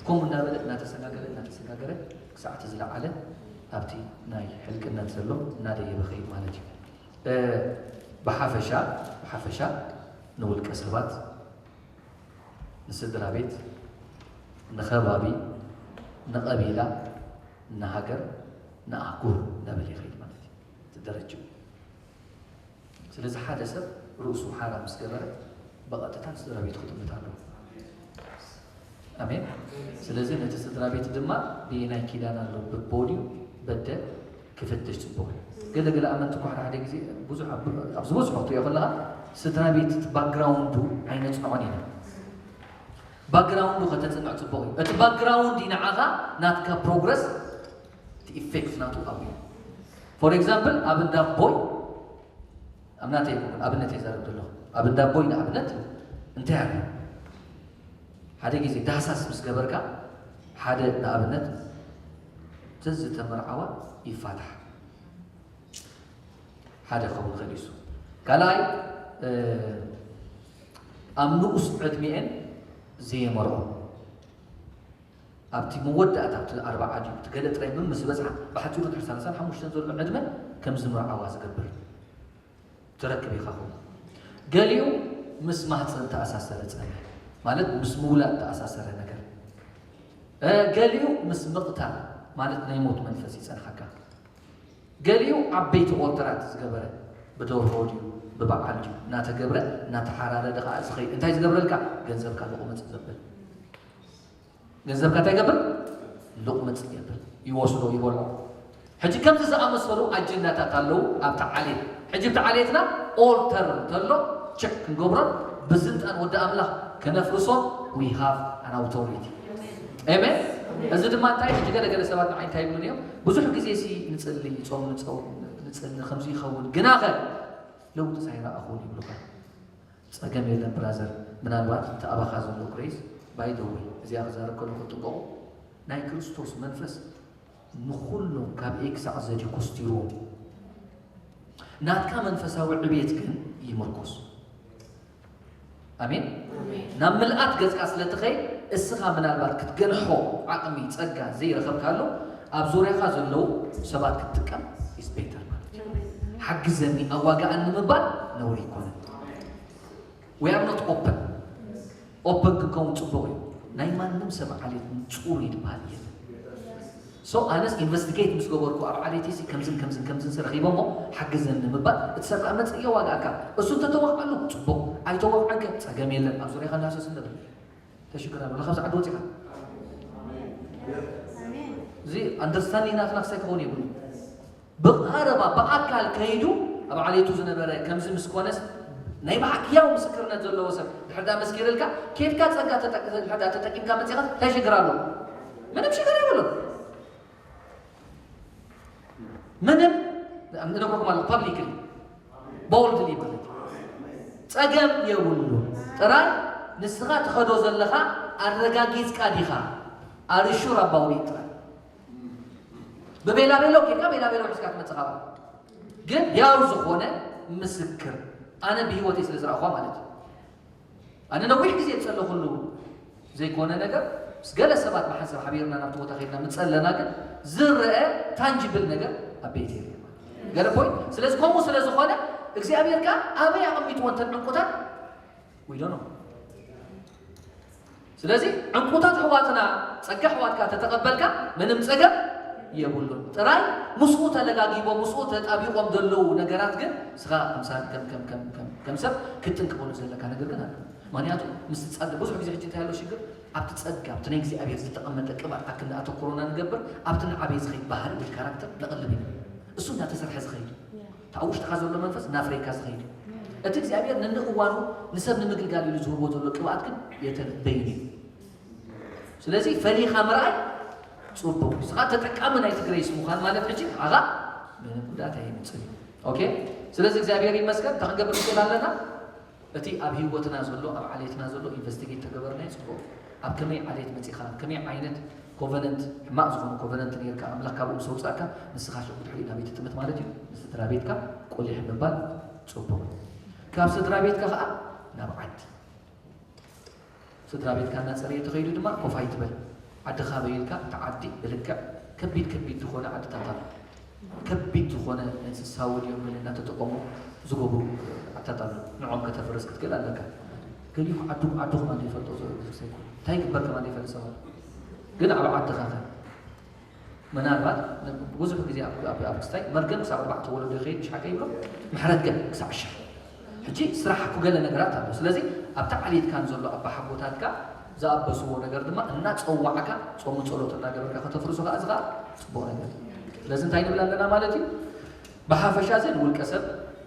ከምኡ እናበለ፣ እናተሰጋገረ፣ እናተሰጋገረ፣ ክሳዕ እቲ ዝለዓለ ኣብቲ ናይ ሕልቅነት ዘሎ እናደየበ ኸይድ ማለት እዩ። እ፣ ብሓፈሻ፣ ብሓፈሻ ንውልቀ ሰባት፣ ንስድራ ቤት፣ ንኸባቢ፣ ንቐቢላ፣ ንሃገር፣ ንኣህጉር እናበለ ይኸይድ ማለት እዩ። እቲ ደረጃ። ስለዚ ሓደ ሰብ ርእሱ ሓራ ምስ ገበረ፣ ብቐጥታ ንስድራ ቤቱ ክጥምት ኣለዎ። ኣሜን። ስለዚ ነቲ ስድራ ቤት ድማ ብየናይ ኪዳን ኣሎ? ብቦድዩ፣ በደ፣ ክፍትሽ ጽቡቕ እዩ። ገለ ገለ ኣመንቲ እኳ ሓደ ሓደ ግዜ ብዙሕ ኣብ- ኣብ ዝበዝሖ ክትሪኦ ከለኻ ስድራ ቤት እቲ ባክግራውንዱ ኣይነጽንዖን ኢና። ባክግራውንዱ ከተጽንዕ ጽቡቕ እዩ። እቲ ባክግራውንድ እዩ ንዓኻ ናትካ ፕሮግረስ እቲ ኢፌክት ናቱ ኣብኡ እዩ። ፎር ኤግዛምፕል ኣብ እንዳ ኣቦይ ኣብ ናተይ ይኹን ኣብነት እየ ዛረብ ዘለኹ። ኣብ እንዳ ኣቦይ ንኣብነት እንታይ ኣሎ ሓደ ግዜ ዳህሳስ ምስ ገበርካ ሓደ ንኣብነት ተዝተመርዓዋ ይፋታሕ ሓደ ክኸውን ኸሊሱ ካልኣይ ኣብ ንኡስ ዕድሚኤን ዘየመርዖ ኣብቲ መወዳእታ ኣብቲ ኣርባዓ ድዩ እቲ ገለ ጥራይ ምን ምስ በፅሓ ብሓፂሩ ድሕሪ ሰላሳን ሓሙሽተን ዘሎ ዕድመ ከም ዝምርዓዋ ዝገብር ትረክብ ኢኻ ኹ ገሊኡ ምስ ማህፀን ተኣሳሰረ ፀነ ማለት ምስ ምውላድ ተኣሳሰረ ነገር ገሊኡ ምስ ምቕታል ማለት ናይ ሞት መንፈስ ይፀንሓካ ገሊኡ ዓበይቲ ኦርደራት ዝገበረ ብደርሆ ድዩ ብበዓል ድዩ እናተገብረ እናተሓራረደ ከዓ ዝኸይድ እንታይ ዝገብረልካ ገንዘብካ ልቑመፅ ዘብል ገንዘብካ እንታይ ይገብር ልቑመፅ ይገብር ይወስዶ ይበልዖ ሕጂ ከምዚ ዝኣመሰሉ ኣጀንዳታት ኣለዉ ኣብቲ ዓሌት ሕጂ ብቲ ዓሌትና ኦልተር እንተሎ ቸክ ክንገብሮን ብስልጣን ወዲ ኣምላኽ ከነፍርሶ we have an authority amen እዚ ድማ እንታይ ሕጂ ገለገለ ሰባት ንዓይ እንታይ ይብሉን እዮም ብዙሕ ግዜ ሲ ንፅሊ ፆም ንፀው ንፅሊ ከምዚ ይኸውን ግናኸ ለውጢ ሳይረኣኹን ይብሉኻ ፀገም የለን ብራዘር ምናልባት እቲ ኣባኻ ዘሎ ግሬስ by the way እዚኣ ክዛረብ ከለኹ ጥንቀቑ ናይ ክርስቶስ መንፈስ ንኹሎም ካብ ኤ ክሳዕ ዘድ ኮስቲርዎም ናትካ መንፈሳዊ ዕብየት ግን ይምርኮስ ኣሜን ናብ ምልኣት ገጽካ ስለ ትኸይድ እስኻ ምናልባት ክትገንሖ ዓቕሚ ጸጋ ዘይረኸብካሉ ኣብ ዙርያኻ ዘለዉ ሰባት ክትጥቀም is better ማለት እዩ ሓግዘኒ ኣዋጋኣኒ ምባል ነውሪ ይኮነ we are not open open ክንከውን ጽቡቕ እዩ ናይ ማንም ሰብ ዓሌት ንጹር ይድበሃል የለን so ኣነስ ኢንቨስቲጌት ምስ ገበርኩ ኣብ ዓሌት ሲ ከምዝን ከምዝን ከምዝን ሲ ረኺቦሞ ሓግዘኒ ምባል እቲ ሰብ ከዓ መፅእ የዋጋእካ እሱ እንተተወቕዐሉ ፅቡቕ ኣይተወቕዐንከ ፀገም የለን ኣብ ዙሪያኻ እንዳሰስ እንደብል ተሽግር ኣሎ ካብዚ ዓዲ ወፂኻ እዚ ኣንደርስታንዲንግ ናትና ክሳይ ክኸውን የብሉ ብቐረባ ብኣካል ከይዱ ኣብ ዓሌቱ ዝነበረ ከምዚ ምስ ኮነስ ናይ ብሓቂ ያው ምስክርነት ዘለዎ ሰብ ድሕርዳ መስኪርልካ ኬድካ ፀጋ ተጠቂምካ መፅኻ እንታይ ሽግር ኣሎ ምንም ሽግር የብሉን ምንም ንነግረኩም ኣለኹ ፐብሊክሊ ቦልድሊ ማለት ፀገም የብሉ ጥራይ ንስኻ ትኸዶ ዘለኻ ኣረጋጊፅካ ዲኻ ኣርሹር ኣባውሪ ጥራይ ብቤላ ቤሎ ኬድካ ቤላ ቤሎ ሒዝካ ትመፅኻ ግን ያው ዝኾነ ምስክር ኣነ ብህይወት ስለ ዝረኣኹዋ ማለት እዩ ኣነ ነዊሕ ግዜ ዝፀለኹሉ ዘይኮነ ነገር ምስ ገለ ሰባት ብሓንሳብ ሓቢርና ናብቲ ቦታ ከድና ምፀለና ግን ዝረአ ታንጅብል ነገር ኣብ ቤት የለ ገለ ፖይንት ስለዚ ከምኡ ስለ ዝኾነ እግዚኣብሔር ከዓ ኣበይ ኣቐሚጥዎ እንተን ዕንቁታት we don't know ስለዚ ዕንቁታት ኣሕዋትና ጸጋ ኣሕዋትካ ተተቐበልካ ምንም ጸገም የብሉን። ጥራይ ምስኡ ተለጋጊቦም ምስኡ ተጣቢቖም ዘለዉ ነገራት ግን ንስኻ ከም ሰብ ከም ከም ከም ከም ከም ሰብ ክትጥንቀቐሉ ዘለካ ነገር ግን ኣሎ። ምኽንያቱ ምስ ጸጋ ብዙሕ ግዜ ሕጂ እንታይ ኣሎ ሽግር ኣብቲ ጸጋ ኣብቲ ናይ እግዚኣብሔር ዝተቐመጠ ቅብኣት ኣክንዲ ኣተኩሮና ንገብር ኣብቲ ንዓበይ ዝኸይድ ባህሪ ወይ ካራክተር ነቕልብ ኢና። እሱ እናተሰርሐ ዝኸይድ እዩ። እቲ ኣብ ውሽጥኻ ዘሎ መንፈስ እናፍረየካ ዝኸይድ እዩ። እቲ እግዚኣብሔር ነንእዋኑ ንሰብ ንምግልጋል ኢሉ ዝህቦ ዘሎ ቅብኣት ግን የተለበይን እዩ። ስለዚ ፈሊኻ ምርኣይ ጽቡቕ እዩ። ንስኻ ተጠቃሚ ናይቲ ግሬስ ምዃን ማለት ሕጂ ንዓኻ ምንም ጉድኣት ኣየምጽእን እዩ። ኦኬ? ስለዚ እግዚኣብሔር ይመስገን። እንታይ ክንገብር ንኽእል ኣለና? እቲ ኣብ ህይወትና ዘሎ ኣብ ዓሌትና ዘሎ ኢንቨስቲጌት ተገበርናዮ ጽቡቕ ኣብ ከመይ ዓሌት መጺኻ ከመይ ዓይነት ኮቨነንት ሕማቕ ዝኾነ ኮቨነንት ነርካ ኣምላኽ ካብኡ ምስ ኣውጻእካ ንስኻ ሽዑ ድሕሪኡ ናበይ ትጥምት ማለት እዩ ንስድራ ቤትካ ቁሊሕ ምባል ጽቡቕ ካብ ስድራ ቤትካ ኸዓ ናብ ዓዲ ስድራ ቤትካ እናጸረየ ተኸይዱ ድማ ኮፍ ኣይትበል ዓድኻ በይልካ እቲ ዓዲ ብልክዕ ከቢድ ከቢድ ዝኾነ ዓድታት ኣሎ ከቢድ ዝኾነ እንስሳዊ ድዮም ገለ እናተጠቀሙ ዝገብሩ ዓድታት ኣሎ ንዖም ከተፍርስ ክትክእል ኣለካ ገሊኹ ዓዱ ዓዱ ከማን ዘይፈልጦ ዘሎ ብዙሕ ሰብ እንታይ ይግበር ከማን ዘይፈልጥ ሰብ ኣሎ ግን ኣብ ዓድኻ ከ ምናልባት ብዙሕ ግዜ ኣብ ክስታይ መርገም ክሳብ ኣርባዕተ ወለዶ ይኸይድ ሽሓቀ ይብሎ ምሕረት ገ ክሳብ ሽሕ ሕጂ ስራሕ ኩገለ ነገራት ኣሎ ስለዚ ኣብቲ ዓሌትካን ዘሎ ኣባሓጎታትካ ዝኣበስዎ ነገር ድማ እናፀዋዕካ ፆምን ፀሎት እናገበርካ ከተፍርሶ ከዓ እዚ ከዓ ፅቡቅ ነገር ስለዚ እንታይ ንብል ኣለና ማለት እዩ? ብሓፈሻ እዚ ንውልቀ ሰብ፣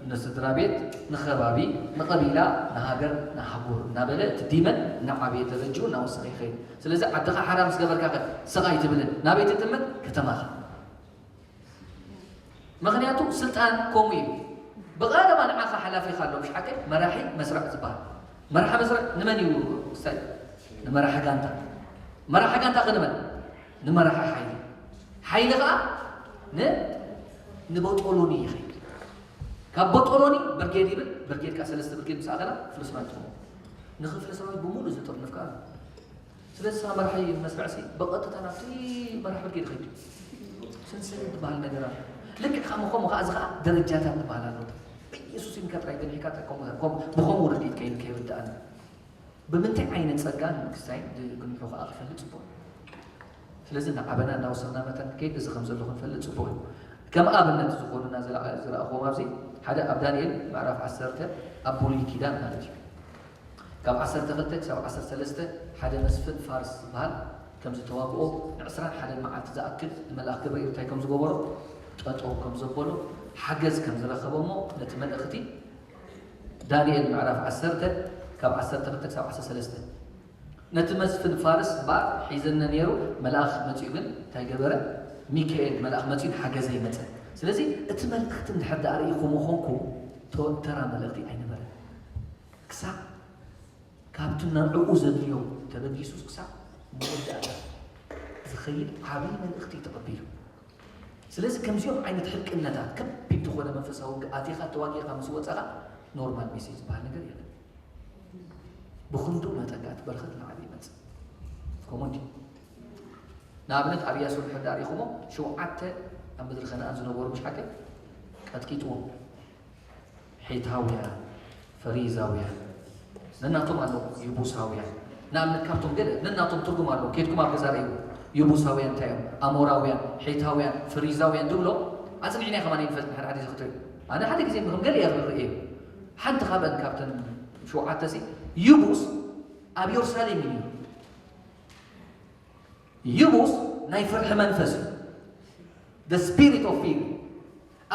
ንስድራ ቤት፣ ንኸባቢ፣ ንቐቢላ፣ ንሃገር፣ ንኣህጉር እናበለ እቲ ዲመን እናዓበየ ተበጅኡ እናወሰኸ ይኸይድ። ስለዚ ዓድኻ ሓራ ምስ ገበርካ ኸ ስቕ ኣይትብልን። ናበይ ትጥምት? ከተማኻ። ምኽንያቱ ስልጣን ከምኡ እዩ። ብቐረባ ንዓኻ ሓላፊኻ ኣሎ፣ ምሽ ሓቀይ? መራሒ መስርዕ ዝበሃል። መራሒ መስርዕ ንመን እዩ? ንመራሒ ጋንታ። መራሒ ጋንታ ከ ንመን? ንመራሒ ሓይሊ። ሓይሊ ኸዓ ን ንበጦሎኒ ይኸይድ። ካብ በጦሎኒ ብርጌድ ይብል። ብርጌድ ከኣ ሰለስተ ብርጌድ ምስ ኣኸላ ክፍለ ሰራዊት ትኸውን። ንክፍለ ሰራዊት ብምሉእ ዝጥርንፍ ከኣ ስለዚ ስኻ መራሒ መስርዕሲ ብቐጥታ ናብቲ መራሒ ብርጌድ ይኸይድ። ስንስን ትበሃል ነገር ኣሎ። ልክዕ ከምኡ ከምኡ ከኣ እዚ ከኣ ደረጃታት ትበሃል ኣሎ። ብኢየሱስ ኢልካ ጥራይ ገንሒካ ጥራይ ከምኡ ከምኡ ብኸምኡ ርድኢት ከይ- ከይርድኣና። ብምንታይ ዓይነት ጸጋ ንመንግስታይ ግንሑ ከኣ ክፈልጥ ጽቡቕ። ስለዚ እናዓበና እናወሰኽና መጠን ከይድ እዚ ከም ዘሎ ክንፈልጥ ጽቡቕ እዩ። ከም ኣብነት ዝኾኑና ዝረኣ- ዝረኣኹዎም ኣብዚ ሓደ ኣብ ዳንኤል ምዕራፍ ዓሰርተ ኣብ ብሉይ ኪዳን ማለት እዩ። ካብ ዓሰርተ ክልተ ክሳብ ዓሰርተ ሰለስተ ሓደ መስፍን ፋርስ ዝበሃል ከም ዝተዋግኦ ንዕስራን ሓደን መዓልቲ ዝኣክል ንመልኣኽ ገብርኤል እንታይ ከም ዝገበሮ ጠጠው ከም ዘበሎ ሓገዝ ከም ዝረኸበ እሞ ነቲ መልእኽቲ ዳንኤል ምዕራፍ ዓሰርተ ካብ ዓሰርተ ክልተ ክሳብ ዓሰርተ ሰለስተ ነቲ መስፍን ፋርስ እምበኣር ሒዘነ ነይሩ። መልኣኽ መጺኡ ግን እንታይ ገበረ? ሚካኤል መልኣኽ መጺኡ ሓገዘይ መጸ። ስለዚ እቲ መልእኽቲ እንድሕር ደኣ ርኢኹሞ ኾንኩም ተ- ተራ መልእኽቲ ኣይነበረን። ክሳብ ካብቲ ንዕኡ ዘድልዮ ተበጊሱ ክሳብ መወዳእታ ዝኸይድ ዓብዪ መልእኽቲ እዩ ተቐቢሉ። ስለዚ ከምዚኦም ዓይነት ሕልቅነታት ከቢድ ዝኾነ መንፈሳዊ ውግእ ኣቲኻ ተዋጊእካ ምስ ወጻኻ ኖርማል ሜሴጅ ዝበሃል ነገር የለን። ብኽንዱ መጠን ከኣ እቲ በረኸት ንዓቢ ይመጽእ። ከምኡ እንዲ ንኣብነት ኣብ ኢያሱ እንድሕር ዳኣ ሪኢኹሞ ሸውዓተ ኣብ ምድሪ ከነኣን ዝነበሩ ምሽ ሓቂ ቀጥቂጥዎም። ሒታውያን፣ ፈሪዛውያን፣ ነናቶም ኣለዉ፣ የቡሳውያን። ንኣብነት ካብቶም ገለ ነናቶም ትርጉም ኣለዉ። ኬድኩም ኣብ ገዛ ርእይዎ። የቡሳውያን እንታይ እዮም? ኣሞራውያን፣ ሒታውያን፣ ፈሪዛውያን ዝብሎ ኣጽኒዕና ከማን ኣይንፈልጥን። ሓደ ሓደ ግዜ ክትሪኡ። ኣነ ሓደ ግዜ ከም ገለ እየ ክርኢ እየ። ሓንቲ ካብአን ካብተን ሸውዓተ ሲ የቡስ ኣብ የሩሳሌም እዩ ነይሩ። የቡስ ናይ ፍርሒ መንፈስ እዩ። The spirit of fear።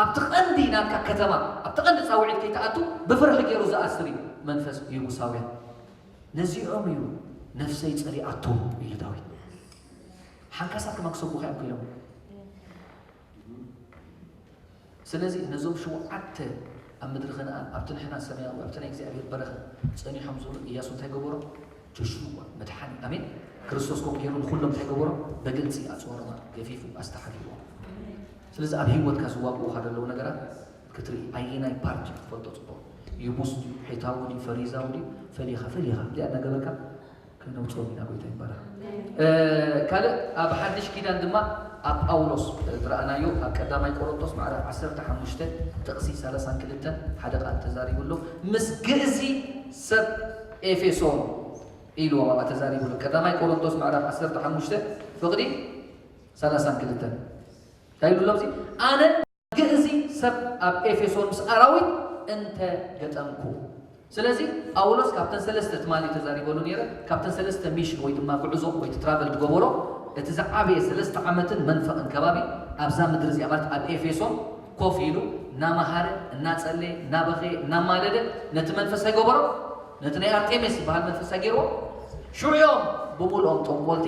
ኣብቲ ቀንዲ ናትካ ከተማ ኣብቲ ቀንዲ ጻውዒት ከይትኣቱ ብፍርሒ ገይሩ ዝኣስር እዩ መንፈስ የቡሳውያን። ነዚኦም እዩ ነፍሰይ ጸሊኣቶም ኢሉ ዳዊት። ሓንካሳት ከማን ክሰብኹኻ እዮም ክኢሎም። ስለዚ ነዞም ሸውዓተ ኣብ ምድሪ ከነኣን ኣብቲ ንሕና ሰማያዊ ኣብቲ ናይ እግዚኣብሔር በረኸት ጸኒሖም ዝብሉ ኢያሱ እንታይ ገበሮም? ጆሹዋ መድሓኒ ኣሜን ክርስቶስ ከምኡ ገይሩ ንኹሎም እንታይ ገበሮም? በግልጺ ኣጽዋሮም ገፊፉ ኣስተሓቢእዎም። ስለዚ ኣብ ህይወትካ ዝዋግኡኻ ዘለዉ ነገራት ክትርኢ ኣየናይ ፓርት እዩ ክትፈልጦ ጽቡቕ። ይቡስ ድዩ ሒታዊ ድዩ ፈሪዛዊ ድዩ ፈሊኻ ፈሊኻ እዚኣ እናገበርካ ከነውፅኦም ኢና ጎይታ ይባረክ። ካልእ ኣብ ሓድሽ ኪዳን ድማ ኣብ ጳውሎስ ዝረኣናዮ ኣብ ቀዳማይ ቆሮንቶስ ምዕራፍ ዓሰርተ ሓሙሽተ ጥቕሲ ሰላሳን ክልተን ሓደ ቃል ተዛሪቡ ኣሎ። ምስ ግእዚ ሰብ ኤፌሶን ኢልዎም ኣብኣ ተዛሪቡ ኣሎ። ቀዳማይ ቆሮንቶስ ምዕራፍ ዓሰርተ ሓሙሽተ ፍቕዲ ሰላሳን ክልተን እንታይ ይብሉ ኣሎ ኣብዚ ኣነ ግእዚ ሰብ ኣብ ኤፌሶን ምስ ኣራዊት እንተ ገጠምኩ። ስለዚ ጳውሎስ ካብተን ሰለስተ ትማሊ ተዛሪበሉ ነይረ ካብተን ሰለስተ ሚሽን ወይ ድማ ጉዕዞ ወይ ትራቨል ዝገበሮ እቲ ዝዓበየ ሰለስተ ዓመትን መንፈቕን ከባቢ ኣብዛ ምድሪ እዚኣ ማለት ኣብ ኤፌሶን ኮፍ ኢሉ እናመሃረ እናጸለየ እናበኸየ እናማለደ ነቲ መንፈስ ኣይገበሮ ነቲ ናይ ኣርጤሜስ ዝበሃል መንፈስ ኣይገይርዎ ሽዑ እዮም ብምልኦም ጠንቆልቲ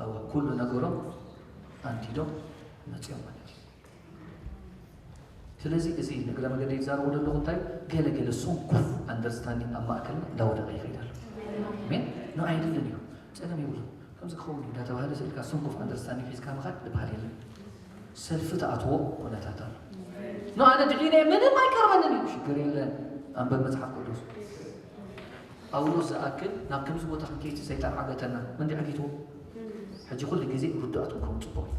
እወ ኩሉ ነገሮም ኣንቲዶም መፅኦም ማለት እዩ። ስለዚ እዚ ንግረ መገደ ይዛረቡ ዘለኹ እንታይ ገለ ገለ ሶንኩፍ ኣንደርስታንዲንግ ኣብ ማእከልና እንዳወደቐ ይኸይድ ኣሎ። ኣሜን። ንዓይ ኣይድልን እዩ ጸገም የብሉ ከምዚ ክኸውን እዩ እንዳተባሃለ ስልካ ሶንኩፍ ኣንደርስታንዲንግ ሒዝካ ምኻድ ዝበሃል የለን። ሰልፊ ተኣትዎ ኩነታት ኣሎ። ንኣነ ድሒነ ምንም ኣይቀርበንን እዩ ሽግር የለን። ኣንበብ መጽሓፍ ቅዱስ ጳውሎስ ዝኣክል ናብ ከምዚ ቦታ ክንከይድ ሰይጣን ዓገተና። መን ድዩ ዓጊትዎ? ሕጂ ኩሉ ግዜ ርዱኣት ክንከውን ጽቡቕ እዩ።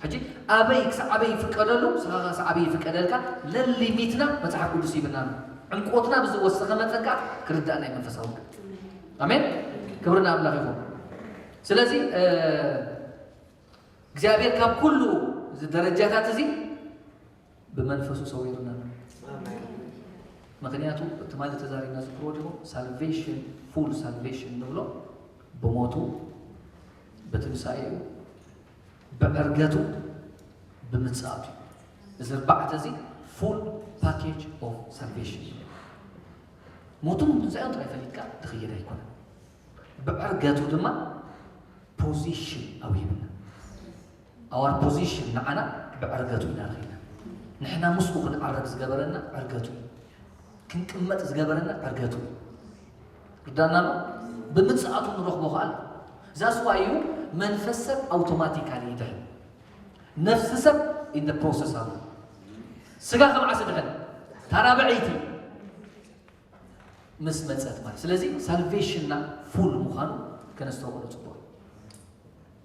ሕጂ ኣበይ ክሳዕ ኣበይ ይፍቀደሉ፣ ንስኻ ክሳዕ ኣበይ ይፍቀደልካ፣ ለሊሚትና መጽሓፍ ቅዱስ ይብልና ኣሎ። ዕምቆትና ብዝወሰኸ መጠን ከኣ ክርዳእና እዩ መንፈሳዊ ውግእ። ኣሜን። ክብሪ ንኣምላኽ ይኹን። ስለዚ እግዚኣብሔር ካብ ኩሉ እዚ ደረጃታት እዚ ብመንፈሱ ሰዊሩና። ምክንያቱ ትማሊ ተዛሪብና ዝክርዎ ዲኹም ሳልቬሽን ፉል ሳልቬሽን ንብሎ ብሞቱ ብትንሳኤኡ ብዕርገቱ ብምጽኣቱ እዩ። እዚ ኣርባዕተ እዚ full package of salvation እዩ። ሞቱን ትንሳኤኡን ጥራይ ፈሊጥካ ትኽየድ ኣይኮነን። ብዕርገቱ ድማ position ኣውሂብና። Our position ንዓና ብዕርገቱ ኢና ረኺብና። ንሕና ምስኡ ክንዓረግ ዝገበረና ዕርገቱ እዩ። ክንቅመጥ ዝገበረና ዕርገቱ እዩ። ርዳና ኣሎ። ብምጽኣቱ ንረኽቦ ከኣ ኣሎ። ዛስዋ እዩ መንፈስ ሰብ ኣውቶማቲካሊ ይድሕን። ነፍሲ ሰብ in the process ኣሎ። ስጋ ከመዓስ ድሕን ታራብዐይቲ ምስ መጸት ማለት። ስለዚ ሳልቬሽንና ፉል ምዃኑ ከነስተውዕሎ ጽቡቕ እዩ።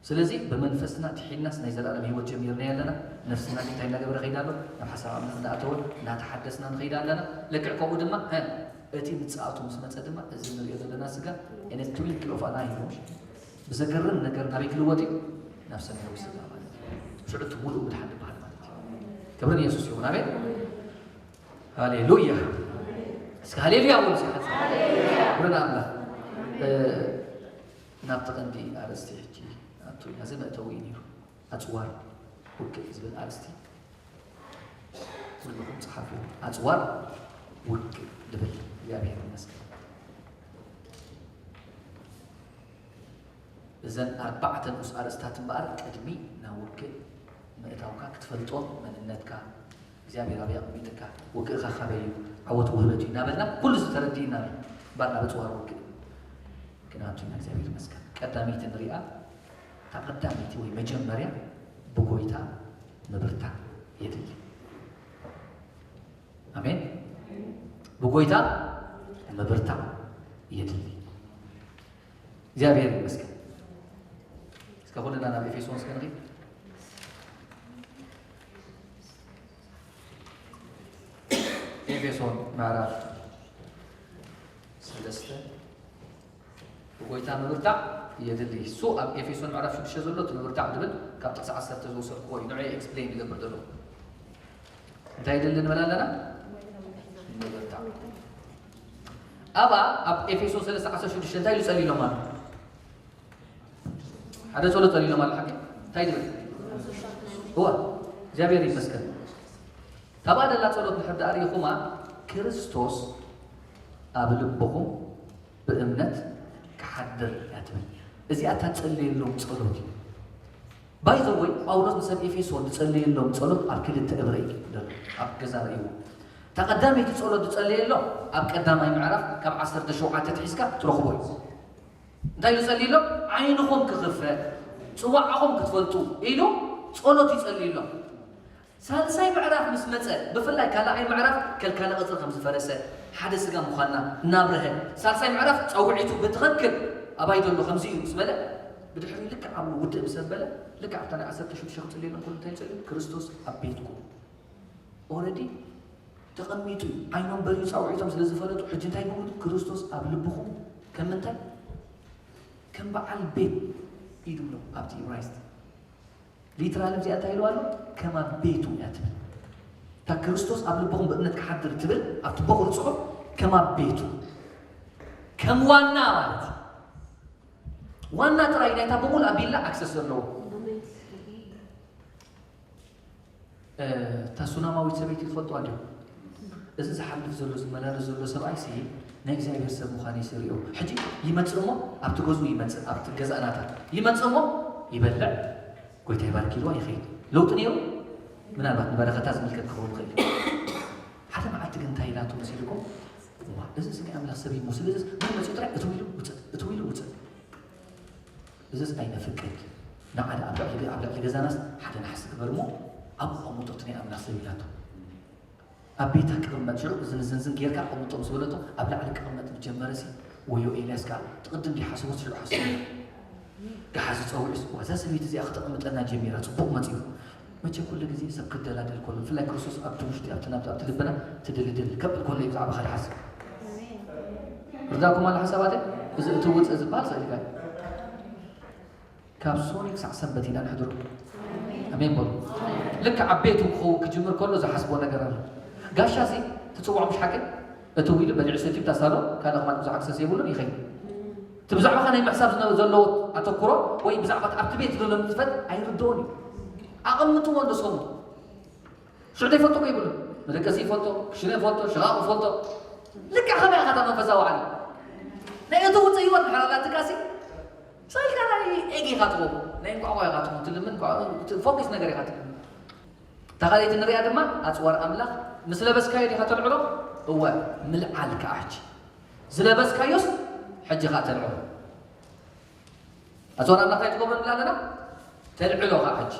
ስለዚ ብመንፈስና ድሒንናስ ናይ ዘላለም ህይወት ጀሚርና ኣለና። ነፍስና እንታይ እናገበረ ከይዳ ኣሎ? ናብ ሓሳብ ኣምላኽ እናኣተወ እናተሓደስና ንኸይዳ ኣለና። ልክዕ ከምኡ ድማ እ፣ እቲ ምጽኣቱ ምስ መጸ ድማ እዚ ንሪኦ ዘለና ስጋ in a twinkle of an eye ብዘገርም ነገር ናበይ ክልወጥ እዩ? ናብ ሰማያዊ ስጋ ማለት እዩ። ሽዑ እቲ ሙሉእ ምድሓን ዝበሃል ማለት እዩ። ክብሪ ንየሱስ ይኹን። ኣሜን። ሃሌሉያ። እስከ ሃሌሉያ በሉ እስከ። ክብሪ ንኣምላኽ። እ፣ ናብቲ ቀንዲ ኣርእስቲ ሕጂ ኣቱ ኢና። እዚ መእተዊ እዩ ነይሩ። ኣጽዋር ውግእ ዝብል ኣርእስቲ ኩልኹም ጸሓፉ። ኣጽዋር ውግእ ዝብል። እግዚኣብሔር ይመስገን። እዘን ኣርባዕተ ንኡስ ኣርእስታት እምበኣር ቅድሚ ናብ ውግእ ምእታውካ ክትፈልጦ መንነትካ እግዚኣብሔር ኣበይ ኣቐሚጥካ፣ ውግእኻ ካበይ እዩ፣ ዓወት ውህበት እዩ እናበልና ኩሉ ዝተረድእና እምበኣር ናብ ኣጽዋር ውግእ ክንኣቱ ኢና። እግዚኣብሔር ይመስገን። ቀዳመይቲ ንሪኣ፣ እታ ቀዳመይቲ ወይ መጀመርያ ብጎይታ ምብርታዕ የድሊ። ኣሜን። ብጎይታ ምብርታዕ የድሊ። እግዚኣብሔር ይመስገን። እስከ ኩልና ናብ ኤፌሶን እስከ ንኺድ። ኤፌሶን ምዕራፍ ሰለስተ ብጎይታ ምብርታዕ የድሊ። እሱ ኣብ ኤፌሶን ምዕራፍ ሽዱሽተ ዘሎ እቲ ምብርታዕ ዝብል ካብ ጥቕሲ ዓሰርተ ዝወሰድክዎ እዩ። ንዑ ኤክስፕሌን ይገብር ዘለኹ። እንታይ የድሊ ንበል ኣለና? ምብርታዕ። ኣብኣ ኣብ ኤፌሶን ሰለስተ ዓሰርተ ሽዱሽተ እንታይ ኢሉ ጸሊሎም ኣሎ? ሓደ ጸሎት ጸሊሎም ኣሎ። ሓቂ እንታይ ይብል? እዋ እግዚኣብሔር ይመስገን። ካብኣ ደላ ጸሎት ንሕዳ ርኢኹማ፣ ክርስቶስ ኣብ ልብኹም ብእምነት ክሓድር እያ ትብል። እዚኣ እታ ትጸልየሎም ጸሎት እዩ። ባይ ዘ ወይ ጳውሎስ ንሰብ ኤፌሶን ዝጸለየሎም ጸሎት ኣብ ክልተ እብረ እዩ ዘሎ። ኣብ ገዛ ርእይዎ። እታ ቀዳመይቲ ጸሎት ዝጸለየሎም ኣብ ቀዳማይ ምዕራፍ ካብ ዓሰርተ ሸውዓተ ትሒዝካ ትረኽቦ እዩ። እንታይ ኢሉ ጸልዩሎም? ዓይንኹም ክኽፈት፣ ጽዋዕኹም ክትፈልጡ ኢሉ ጸሎት ይጸልዩሎም። ሳልሳይ ምዕራፍ ምስ መጸ፣ ብፍላይ ካልኣይ ምዕራፍ ከልካለ ቅጽሪ ከም ዝፈረሰ፣ ሓደ ስጋ ምዃንና እናብርሀ፣ ሳልሳይ ምዕራፍ ጻውዒቱ ብትኽክል ኣባይ ዘሎ ከምዚ እዩ ምስ በለ፣ ብድሕሪ ልክዕ ኣብ ውድእ ምስ ኣበለ፣ ልክዕ ኣብታ ናይ ዓሰርተ ሽዱሽተ ክጽልየሎም ኩሉ እንታይ ይጸልዩ? ክርስቶስ ኣብ ቤትኩም። ኦረዲ ተቐሚጡ እዩ። ዓይኖም በርዩ ጻውዒቶም ስለ ዝፈለጡ፣ ሕጂ እንታይ ይብሉ? ክርስቶስ ኣብ ልብኹም ከም ምንታይ? ከም በዓል ቤት እዩ ዝብሎ ኣብቲ ኢብራይስጥ። ሊትራል እዚኣ እንታይ ኢልዋ ኣሎ? ከም ኣብ ቤቱ እያ ትብል። እታ ክርስቶስ ኣብ ልብኹም ብእምነት ክሓድር ትብል ኣብቲ በኹሪ ጽሑፍ ከም ኣብ ቤቱ፣ ከም ዋና ማለት እዩ። ዋና ጥራይ ናይታ ብምሉእ ኣቢላ ኣክሰስ ዘለዎ። እ፣ እታ ሱናማዊት ሰበይቲ ትፈልጥዋ እንዲኹም? እዚ ዝሓልፍ ዘሎ፣ ዝመላለስ ዘሎ ሰብኣይ ሲ ናይ እግዚኣብሔር ሰብ ምዃነይ ሲ ሪኦ። ሕጂ ይመጽእ እሞ ኣብቲ ገዝኡ ይመጽእ፣ ኣብቲ ገዛእ ናታ ይመጽእ እሞ ይበልዕ፣ ጎይታ ይባርክ ኢልዋ ይኸይድ። ለውጢ ነይሩ? ምናልባት ንበረኸታ ዝምልከት ክኸውን ይኽእል እዩ። ሓደ መዓልቲ ግን እንታይ ኢላቶ መሲልኩም? እዋ፣ እዚ ሲ ናይ ኣምላኽ ሰብ እዩ እሞ፣ ስለዚ መን መጺኡ ጥራይ እትው ኢሉ ውጽእ፣ እትው ኢሉ ውጽእ። እዝስ ኣይነፍቅድ። ንዓ ደኣ ኣብ ልዕሊ፣ ኣብ ልዕሊ ገዛናስ ሓደ ናሕሲ ግበር እሞ ኣብኡ ኣቐምጦ እቲ ናይ ኣምላኽ ሰብ ኢላቶ። ኣብ ቤታ ክቕመጥ ሽዑ እዝን እዝን እዝን ጌርካ ኣቐምጦ ምስ በለቶ ኣብ ላዕሊ ክቕመጥ ምስ ጀመረሲ ወዮ ኤልያስ ከኣ እቲ ቅድም ድይሓስቦ ሽዑ ሓስቦ። ገሓዚ ጸዊዑስ ዋዛ ሰበይቲ እዚኣ ክተቐምጠና ጀሚራ ጽቡቕ መጺኡ። መቸም ኩሉ ግዜ ሰብ ክደላደል ከሎ፣ ብፍላይ ክርስቶስ ኣብቲ ውሽጢ፣ ኣብቲ ናብቲ፣ ኣብቲ ልብና ትድልድል ከብል ከሎ እዩ ብዛዕባኻ ዝሓስብ። ርዳኩም ኣሎ ሓሳባተይ? እዚ እቲ ውፅእ ዝበሃል ስእሊ እዩ። ካብ ሶኒ ክሳዕ ሰንበት ኢና ንሕድሮ። ኣሜን በሉ። ልክዕ ኣብ ቤቱ ክኸውን ክጅምር ከሎ ዝሓስቦ ነገር ኣሎ። ጋሻ እዚ ትፅውዖ ምሽ ሓቂ? እቲ ዊሉ በሊዑ ሰትዩ ብታ ሳሎን ካልእ ክማን ብዙሕ ኣክሰስ የብሉን ይኸይድ። እቲ ብዛዕባኻ ናይ ምሕሳብ ዝነበ ዘለዎ ኣተኩሮ ወይ ብዛዕባ ኣብቲ ቤት ዘሎ ንጥፈት ኣይርድኦን እዩ። ኣቐምጥዎ እንዶ ሰሙን። ሽዑ ዘይፈልጦ እኮ ይብሉ። መደቀሲ ይፈልጦ፣ ክሽነ ይፈልጦ፣ ሸቓቕ ይፈልጦ። ልክዕ ከመይ ኢኻ እታ መንፈሳዊ ዓለም? ናይ እትውፅእ ህይወት ድሕር ኣላ ትቃሲ? ሰልካ ናይ ኤግ ኢኻ ትኸውን። ናይ እንቋቑሖ ኢኻ ትኸውን። ትልምን እንቋቑሖ፣ ፎኪስ ነገር ኢኻ ትልምን። እታ ካልኣይቲ ንሪኣ ድማ ኣፅዋር ኣምላኽ ምስ ለበስካዮ ዲኻ ተልዕሎ? እወ፣ ምልዓል ከዓ ሕጂ። ዝለበስካዮስ ሕጂ ከዓ ተልዕሎ። ኣፅዋር ኣምላኽ እንታይ ትገብሩ ንብል ኣለና? ተልዕሎ ከዓ ሕጂ።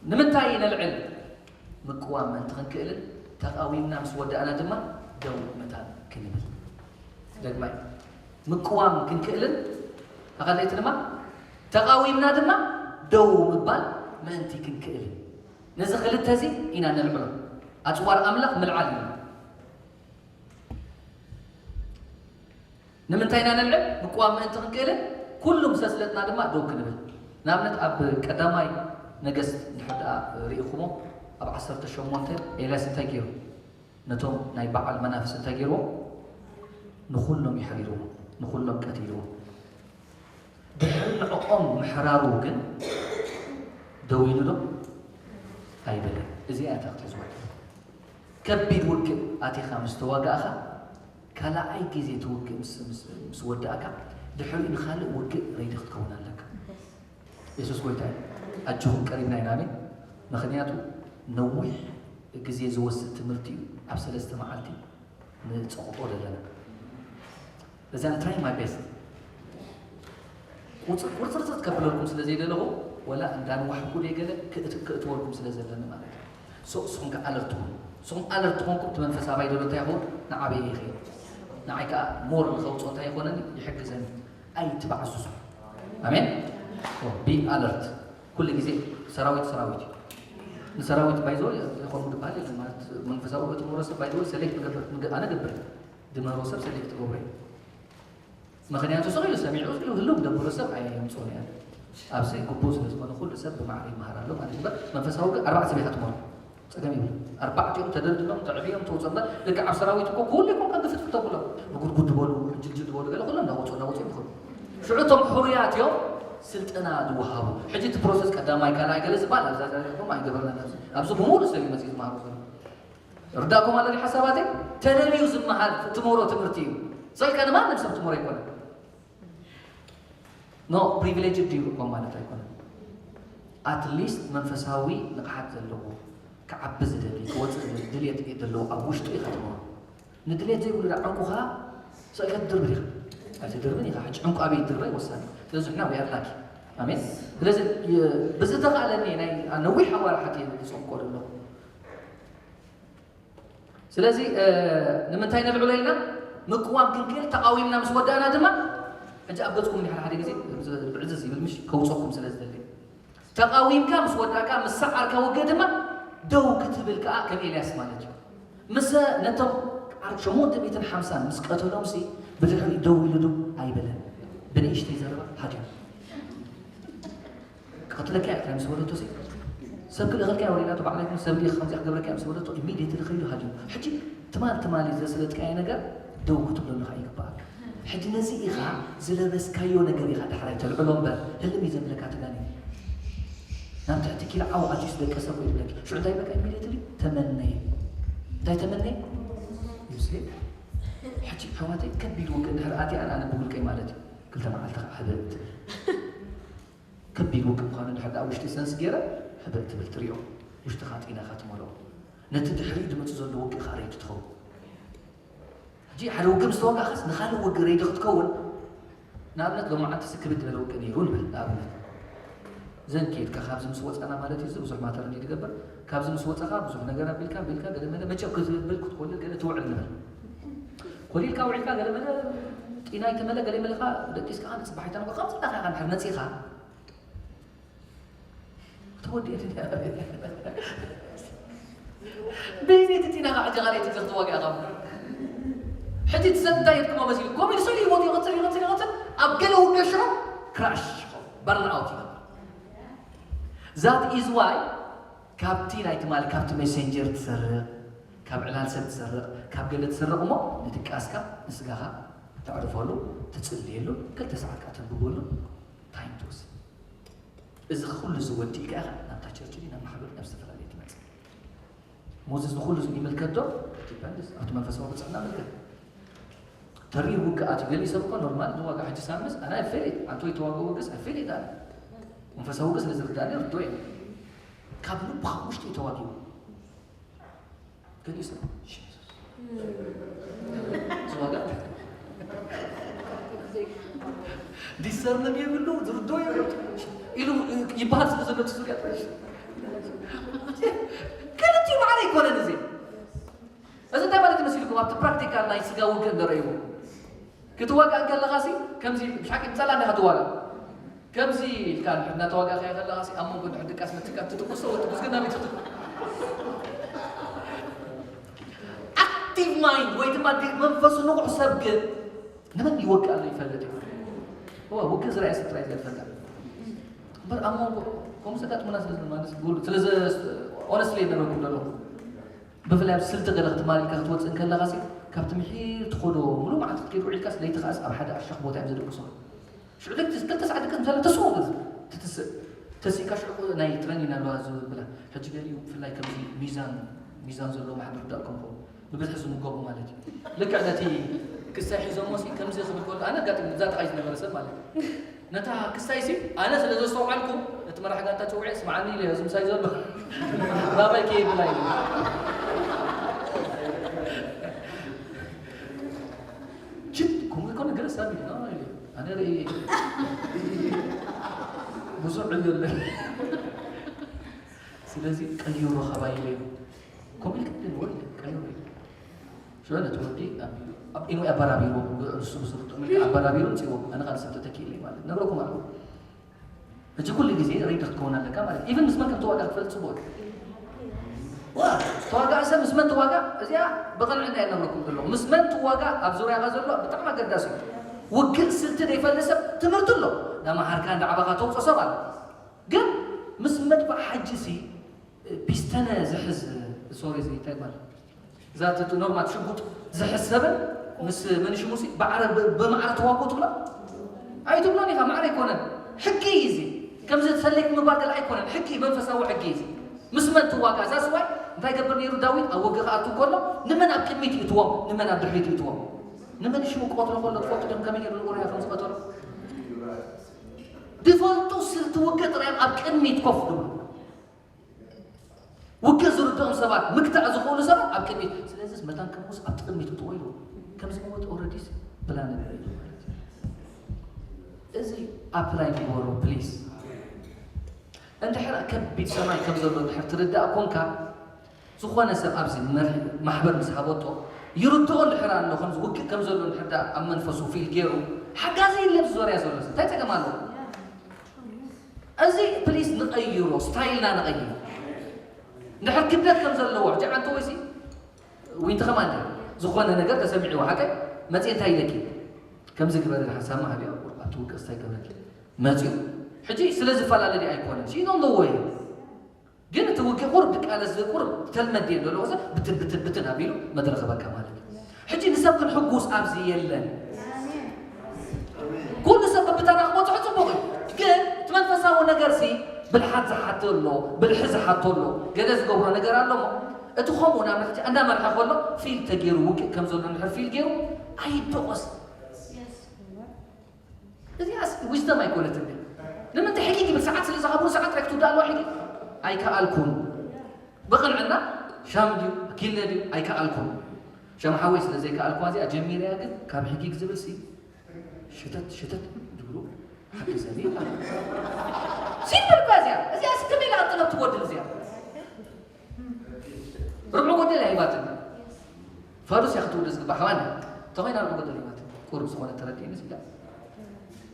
ንምንታይ ነልዕል? ምቅዋም ምእንቲ ክንክእልን ተቃዊምና ምስ ወዳእና ድማ ደው ምታን ክንብል። ደግማይ፣ ምቅዋም ክንክእልን፣ ተኸለይቲ ድማ ተቃዊምና ድማ ደው ምባል ምእንቲ ክንክእልን። ነዚ ክልተ እዚ ኢና ነልዕሎ። ኣፅዋር ኣምላኽ ምልዓል እዩ። ንምንታይ ኢና ነልዕል? ምቅዋም ምእንቲ ክንክእልን ኩሉ ምስ ኣስለጥና ድማ ደው ክንብል። ንኣብነት ኣብ ቀዳማይ ነገስት እንድሕር ደኣ ርኢኹሞ፣ ኣብ ዓሰርተ ሸሞንተ ኤልያስ እንታይ ገይሩ? ነቶም ናይ በዓል መናፍስ እንታይ ገይርዎም? ንኹሎም እዩ ሓሪርዎም፣ ንኹሎም ቀቲልዎም። ድሕሪ ንዕኦም ምሕራሩ ግን ደው ኢሉ ዶ? ኣይበለን። እዚኣ እያ እታ ክትሕዝዋ። ከቢድ ውግእ ኣቲኻ ምስ ተዋጋእኻ፣ ካልኣይ ግዜ እቲ ውግእ ምስ፣ ምስ፣ ምስ ወዳእካ፣ ድሕሪኡ ንኻልእ ውግእ ሬዲ ክትከውን ኣለካ። የሱስ ጎይታ እዩ። ኣጆኹም፣ ቀሪብና ኢና። ኣሜን። ምኽንያቱ ነዊሕ ግዜ ዝወስድ ትምህርቲ እዩ። ኣብ ሰለስተ መዓልቲ ንጸቕጦ ዘለና። በዚኣ I'm trying my best። ቁጽ-፣ ቁርጽርጽርጽ ከብለልኩም ስለ ዘይደለኹ፣ ወላ እንዳንዋሕኩ ደይ ገለ ክእት-፣ ክእትወልኩም ስለ ዘለኒ ማለት እዩ። ሶ፣ ንስኹም ከ ኣለርት ኩኑ። ንስኹም ኣለርት ኮንኩም፣ እቲ መንፈስ ኣባይ ዘሎ እንታይ ይኸውን? ንዓበየ ይኸይድ። ንዓይ ከኣ ሞር ንኸውጽኦ እንታይ ይኾነኒ? ይሕግዘኒ። ኣይትባዕዝዙ። ኣሜን። ቢ ኣለርት። ኩሉ ግዜ ሰራዊት ሰራዊት እዩ። ንሰራዊት ባይዞ ይኾኑ ዝበሃል የለን። ማለት መንፈሳዊ ገጥሞ ሰብ ባይዞ ሰሌክት ንገብር፣ ንገ-፣ ኣነ ገብር። ድመሮ ሰብ ሰሌክት ገብረ። ምኽንያቱ ስቕ ኢሉ ሰሚዑ፣ ስቕ ኢሉ ህልው ደብሮ ሰብ ኣየምጽኦን እያ። ኣብዚ ግቡእ ስለ ዝኾነ ኩሉ ሰብ ብማዕረ ይመሃር ኣሎ ማለት እዩ። እምበር መንፈሳዊ ግን ኣርባዕተ ሰብ ኢኻ ትመርጦ። ጸገም የብሉን። ኣርባዕቲኦም ተደልድሎም፣ ተዕብዮም፣ ተውጾም እምበር ልክዕ ኣብ ሰራዊት እኮ ኩሉ ይኮን ከም ዝፍትፍት ተብሎ። ብጉድጉድ ዝበሉ፣ ዕጅልጅል ዝበሉ ገለ ኩሎም እናወጹ፣ እናወጹ ይኾኑ። ሽዑ እቶም ሕሩያት እዮም ስልጠና ዝወሃቡ። ሕጂ እቲ ፕሮሰስ ቀዳማይ፣ ካልኣይ ገለ ዝበሃል ኣብዛ ዛሬ እኮ ኣይገበርናን። ኣብዚ፣ ኣብዚ ብምሉእ ሰብ እዩ መጺኡ ዝመሃሩ ዘሎ። ርዳእኩም ኣሎ ሓሳባተይ? ተደልዩ ዝመሃር ትምህሮ ትምህርቲ እዩ። ሰልካ ንማንም ሰብ ትምህሮ ኣይኮነን። ኖ ፕሪቪሌጅ ድዩ እኮ ማለት ኣይኮነን። ኣትሊስት መንፈሳዊ ንቕሓት ዘለዎ፣ ክዓቢ ዝደሊ፣ ክወፅእ ዝደሊ ድልየት ዘለዎ ኣብ ውሽጡ ኢኻ ትምህሮ። ንድልየት ዘይብሉ ዳ ዕንቁኻ ሰልካ ትድርብር ኢኻ። ኣይትድርብን ኢኻ። ሕጂ ዕንቁ ኣበይ ይድርበ ወሳኒ። ስለዚ ንሕና we are lucky። ኣሜን። ስለዚ የ-፣ ብዝተኻእለኒ ናይ ነዊሕ ኣዋርሓት እየ ዝፀምቆ ዘለኹ። ስለዚ፣ እ፣ ንምንታይ ነልዕሎ ኢልና? ምቅዋም ክንክእል፣ ተቓዊምና ምስ ወዳእና ድማ፣ ሕጂ ኣብ ገጽኩም እንዲሕ ሓደ ግዜ ብዕዝዝ ይብል፣ ምሽ ከውጸኩም ስለ ዝደሊ። ተቓዊምካ ምስ ወዳእካ፣ ምስ ሰዓርካ ውግእ ድማ ደው ክትብል ከኣ ከም ኤልያስ ማለት እዩ። ምስ ነቶም ዓርክ ሸሞንተ ሚእትን ሓምሳን ምስ ቀተሎምሲ፣ ብድሕሪኡ ደው ኢሉ ዶ ኣይበለን። ብንእሽተይ ዘረባ ሃዲሙ። ክቐትለካ እያ ምስ በለቶ ሲ፣ ሰብ ክልእኸልካ እያ ወሊዳቶ፣ ባዕላ ይኹን ሰብ ልኢኽ ከምዚኣ ክገብረካ እያ ምስ በለቶ፣ ኢሚድየትሊ ከይዱ ሃዲሙ። ሕጂ ትማል ትማሊ ዘስለጥካዮ ነገር ደው ክትብለሉ ኸዓ ይግባእ። ሕጂ ነዚ ኢኻ ዝለበስካዮ ነገር ኢኻ ዳሕራይ ተልዕሎ እምበር፣ ህልም እዩ ዘብለካ ትጋኒ። ናብ ትሕቲ ኪልዓው ኣትዩ ዝደቀሰ እኮ ይብለኪ። ሽዑ እንታይ ይብለካ? ኢሚድየትሊ ተመነየ። እንታይ ተመነየ? You see? ሕጂ ኣሕዋተይ ከቢድ ውግእ እንድሕር ኣትየ ኣነ፣ ኣነ ብውልቀይ ማለት እዩ። ክልተ መዓልቲ ኸዓ ህበእ ትብል። ከቢድ ውግእ ምዃኑ እንድሕር ደኣ ውሽጢ ሰንስ ገይረ፣ ህበእ ትብል ትሪኦ። ውሽጥኻ ጢናኻ ትመልኦ። ነቲ ድሕሪኡ ዝመጽእ ዘሎ ውግእ ኸዓ ሬዲ ትኸውን። ሕጂ ሓደ ውግእ ምስ ተዋጋእካስ ንኻልእ ውግእ ሬዲ ክትከውን፣ ንኣብነት ሎማዓንቲ ሲ ክብድ ዝበለ ውግእ ነይሩ ንበል፣ ንኣብነት። ዘን ከይድካ ካብዚ ምስ ወጻና ማለት እዩ፣ እዚ ብዙሕ ማተር እንድዩ ዝገብር። ካብዚ ምስ ወጻኻ ብዙሕ ነገር ኣቢልካ፣ ኣቢልካ፣ ገለ መለ መቸብ ክትብል ክትኮልል ገለ ትውዕል ንበል። ኮሊልካ ውዒልካ ገለ መለ ጢናይ ተመለ ገለ መለኻ ደቂስካ ንጽባሒታ ነገር ከምዚ ኢልካ ኢኻ እንድሕር መጺኻ፣ ተወዲኤ ድያ? በየነይቲ ጢና ኸዓ ሕጂ ካልኣይቲ ግዜ ክትዋግእ ኢኻ። ሕጂ እቲ ሰብ እንታይ የድክሞ መሲሉ? ኮሚል ሰሉ ህይወቱ ይቕጽል፣ ይቕጽል፣ ይቕጽል። ኣብ ገለ ውግእ ሽዑ ክራሽ ይኸውን፣ በርን ኣውት ይገብር። That is why ካብቲ ናይ ትማሊ፣ ካብቲ ሜሴንጀር ትሰርቕ፣ ካብ ዕላል ሰብ ትሰርቕ፣ ካብ ገለ ትሰርቕ እሞ ንድቃስካ፣ ንስጋኻ ተዕርፈሉ፣ ትጽልየሉ፣ ክልተ ሰዓት ከኣ ተንብበሉ ታይም ትወስድ። እዚ ኩሉ እዚ ወዲእካ ኢኻ ናብታ ቸርች ድዩ ናብ ማሕበር ናብ ዝተፈላለየ ትመጽእ። ሞዝስ ንኹሉ ዝምልከት ዶ? ዲፐንድስ ኣብቲ መንፈሳዊ ብፅዕና ምልከት። ተሪር ውግእ ኣትዩ ገሊኡ ሰብ እኮ ኖርማል ዝዋጋ ሕጂ ሳምስ ኣና ይፈልጥ ኣንቶ ይተዋገ ወግስ ኣይፈልጥ ኣለ። መንፈሳዊ ውግእ ስለ ዝርዳኒ ርዶ እዩ። ካብ ልቡ ካብ ውሽጢ እዩ ተዋጊቡ። ገሊኡ ሰብ ዝዋጋ ዲሰርንም የብሉ ዝርዶ የብሉ ኢሉ ይበሃል ስለ ዘሎ እቲ ዙርያ ጥራይ። ክልቲኡ ማዕረ ኣይኮነን እዚ። እዚ እንታይ ማለት ይመስልኩም? ኣብቲ ፕራክቲካል ናይ ስጋ ውግእ እንደረእይዎ ክትዋጋእ እንከለኻ ሲ ከምዚ ብሓቂ ብጸላ እንዲኻ ትዋጋእ። ከምዚ ኢልካ እንድሕር እናተዋጋእካዮ ከለኻ ሲ ኣብ መንጎ እንድሕር ድቃስ መትካት ትትኩሶ ወይ ትጉስ ግን ናበይ ትኽትት? ኣክቲቭ ማይንድ ወይ ድማ ዲ- መንፈሱ ንቑሕ ሰብ ግን ንመን ይወግእ ኣሎ ይፈልጥ እዩ። እዋ ውግእ ዝረኣየ ሰብ ጥራይ ዘፈልጣ እምበር ኣብ መንጎ ከምኡ ዘጋጥሙና ስለ ዝማንስ ስለ ኦነስትሊ የነበርኩም ዘለኹ ብፍላይ ኣብ ስልቲ ገለ ክትማል ኢልካ ክትወፅእ እንከለኻ ሲ ካብቲ ምሒር ትኸዶ ሙሉ መዓልቲ ክትከይድ ውዒልካስ ለይቲ ከዓስ ኣብ ሓደ ኣሻኽ ቦታ እዮም ዘደቅሱኻ። ሽዑ ደቂ ክልተ ሰዓት ደቂ ምሳሌ ተስኡ ትትስእ ተስኢካ ሽዑ ናይ ትረኒን ኣለዋ ዝብላ ሕጂ ገሊኡ ብፍላይ ከምዚ ሚዛን ሚዛን ዘለዎ ማሕበር ዳእ ከም ኾኑ ብብዝሒ ዝምገቡ ማለት እዩ። ልክዕ ነቲ ክሳይ ሒዞሞ ሲ ከምዚ ክብል ከሎ ኣነ ኣጋጢሙ እዛ ጥቓይ ዝነበረ ሰብ ማለት እዩ። ነታ ክሳይ ሲ ኣነ ስለ ዘስተውዓልኩ እቲ መራሕ ጋንታ ጸውዐ ስምዓኒ ኢለ እዚ ምሳይ ዘሎ ናባይ ከይብላ ኢሉ ችድ ከምኡ ይኮነ ገለ ሰብ እዩ ና ኢለ ኣነ ርኢ ብዙሕ ዕዮ ኣለኒ ስለዚ ቀይሮ ካባይ ኢለ ከምኡ ኢልካ ግን ወይ ቀይሮ ኢለ ሽዑ ነቲ ወዲ ኣቢሉ ኣብ ኢንወይ ኣባራቢሩ ንሱ ብዝርድኦ መልክዕ ኣባራቢሩ ኣምፅዎ ኣነ ካልእ ሰብ ተተኪእለይ ማለት ነግረኩም ኣለኹ ሕጂ ኩሉ ግዜ ሬዲ ክትከውን ኣለካ ማለት ኢቨን ምስ መን ከም ተዋጋ ክትፈልጥ ፅቡቅ እዩ ዋ ተዋጋ ሰብ ምስ መን ተዋጋ እዚኣ ብቕንዕና እየ ነግረኩም ዘለኹ ምስ መን ትዋጋ ኣብ ዙርያኻ ዘሎ ብጣዕሚ ኣገዳሲ እዩ ውግእ ስልቲ ዘይፈልጥ ሰብ ትምህርቲ ኣሎ እንዳመሃርካ እንዳዓባኻ ተውፅኦ ሰብ ኣሎ ግን ምስ መድፋዕ ሓጂ ሲ ፒስተነ ዝሕዝ ሶሪ እዚ እንታይ ማለት እዛ እቲ ኖርማል ሽጉጥ ዝሕዝ ሰብን ምስ መን ሽሙ ሲ ብዓረ ብማዕረ ተዋግኡ ትብሎ ኣይትብሎን ኢኻ ማዕረ ኣይኮነን ሕጊ እዩ እዚ ከምዚ ሰሌክት ምግባር ገለ ኣይኮነን ሕጊ መንፈሳዊ ሕጊ እዩ እዚ ምስ መን ትዋጋ እዛ ስዋይ እንታይ ገብር ነይሩ ዳዊት ኣብ ውግእ ክኣቱ ከሎ ንመን ኣብ ቅድሚት ይእትዎም ንመን ኣብ ድሕሪት ይእትዎም ንመን ሽሙ ክቐትሎ ከሎ ትፈልጡ ዲኹም ከመይ ገይሩ ንጎርያ ከም ዝቐተሎ ድፈልጡ ስልቲ ውግእ ጥራዮም ኣብ ቅድሚት ኮፍ ዝብሉ ውግእ ዝርድኦም ሰባት ምግታእ ዝኽእሉ ሰባት ኣብ ቅድሚት ስለዚስ መታን ከሙስ ኣብ ቅድሚት እትዎ ኢሉ ከም ዝመወት ኦረዲስ ፕላን እዚ ኣፕላይ ንግበሮ ፕሊስ እንድሕር ከቢድ ሰማይ ከም ዘሎ እንድሕር ትርዳእ ኮንካ ዝኾነ ሰብ ኣብዚ ማሕበር ምስ ሃበጦ ይርድኦ እንድሕር ኣሎ ከምዚ ውግእ ከም ዘሎ እንድሕር ኣብ መንፈሱ ፊል ገይሩ ሓጋዚ የለ ዙርያ ዘሎ እንታይ ፀገም ኣለዎ እዚ ፕሊስ ንቐይሮ ስታይልና ንቐይር እንድሕር ክብደት ከም ዘለዎ ሕጂ ዓንተ ወይሲ ዊንቲ ከማን ዝኾነ ነገር ተሰሚዕዎ ሓቀ መፅእ እንታይ ኢለኪ ከምዚ ግበሪ ሓሳብ ማሃብዮ ኣብቲ ውቅስ እንታይ ገብረኪ መፅኡ ሕጂ ስለ ዝፈላለ ዲ ኣይኮነን ሲ ኖ ወይ ግን እቲ ውግእ ቁርብ ድቃለስ ቁርብ ተልመድ የለ ኣለዎ ብትን ብትን ብትን ኣቢሉ መድረኽ በካ ማለት እዩ ሕጂ ንሰብ ክንሕጉስ ኣብዚ የለን ኩሉ ሰብ በብተራ ክበፅሖ ፅቡቅ እዩ ግን እቲ መንፈሳዊ ነገር ሲ ብልሓት ዝሓቶ ኣሎ ብልሒ ዝሓቶ ኣሎ ገለ ዝገብሮ ነገር ኣሎ ሞ እቲ ከምኡ ናብ ሕጂ እንዳመርሐ ከሎ ፊል ተገይሩ ውግእ ከም ዘሎ እንድሕር ፊል ገይሩ ኣይደቆስ እዚኣስ ዊዝደም ኣይኮነትን ንምንታይ ሕጊ ክብል ሰዓት ስለ ዝሃቡን ሰዓት ጥራይ ክትውዳእ ኣለዋ ሕጊ ኣይከኣልኩን ብቕንዕና ሻም ድዩ ኪለ ድዩ ኣይከኣልኩን ሸም ሓወይ ስለ ዘይከኣልኩዋ እዚኣ ጀሚረያ ግን ካብ ሕጊ ዝብል ሲ ሽተት ሽተት ድብሉ ሓጊዘኒ ሲምፕል እኳ እዚኣ እዚኣ ስክም ኢላ ኣብ ጥበብ ትጎድል እዚኣ ርብዑ ጎደል ኣይባትን ፋዱስ እያ ክትውደ ዝግባእ ከማን ተኾይና ርብዑ ጎደል ኣይባትን ቁሩብ ዝኾነ ተረዲእኒ ሲዳ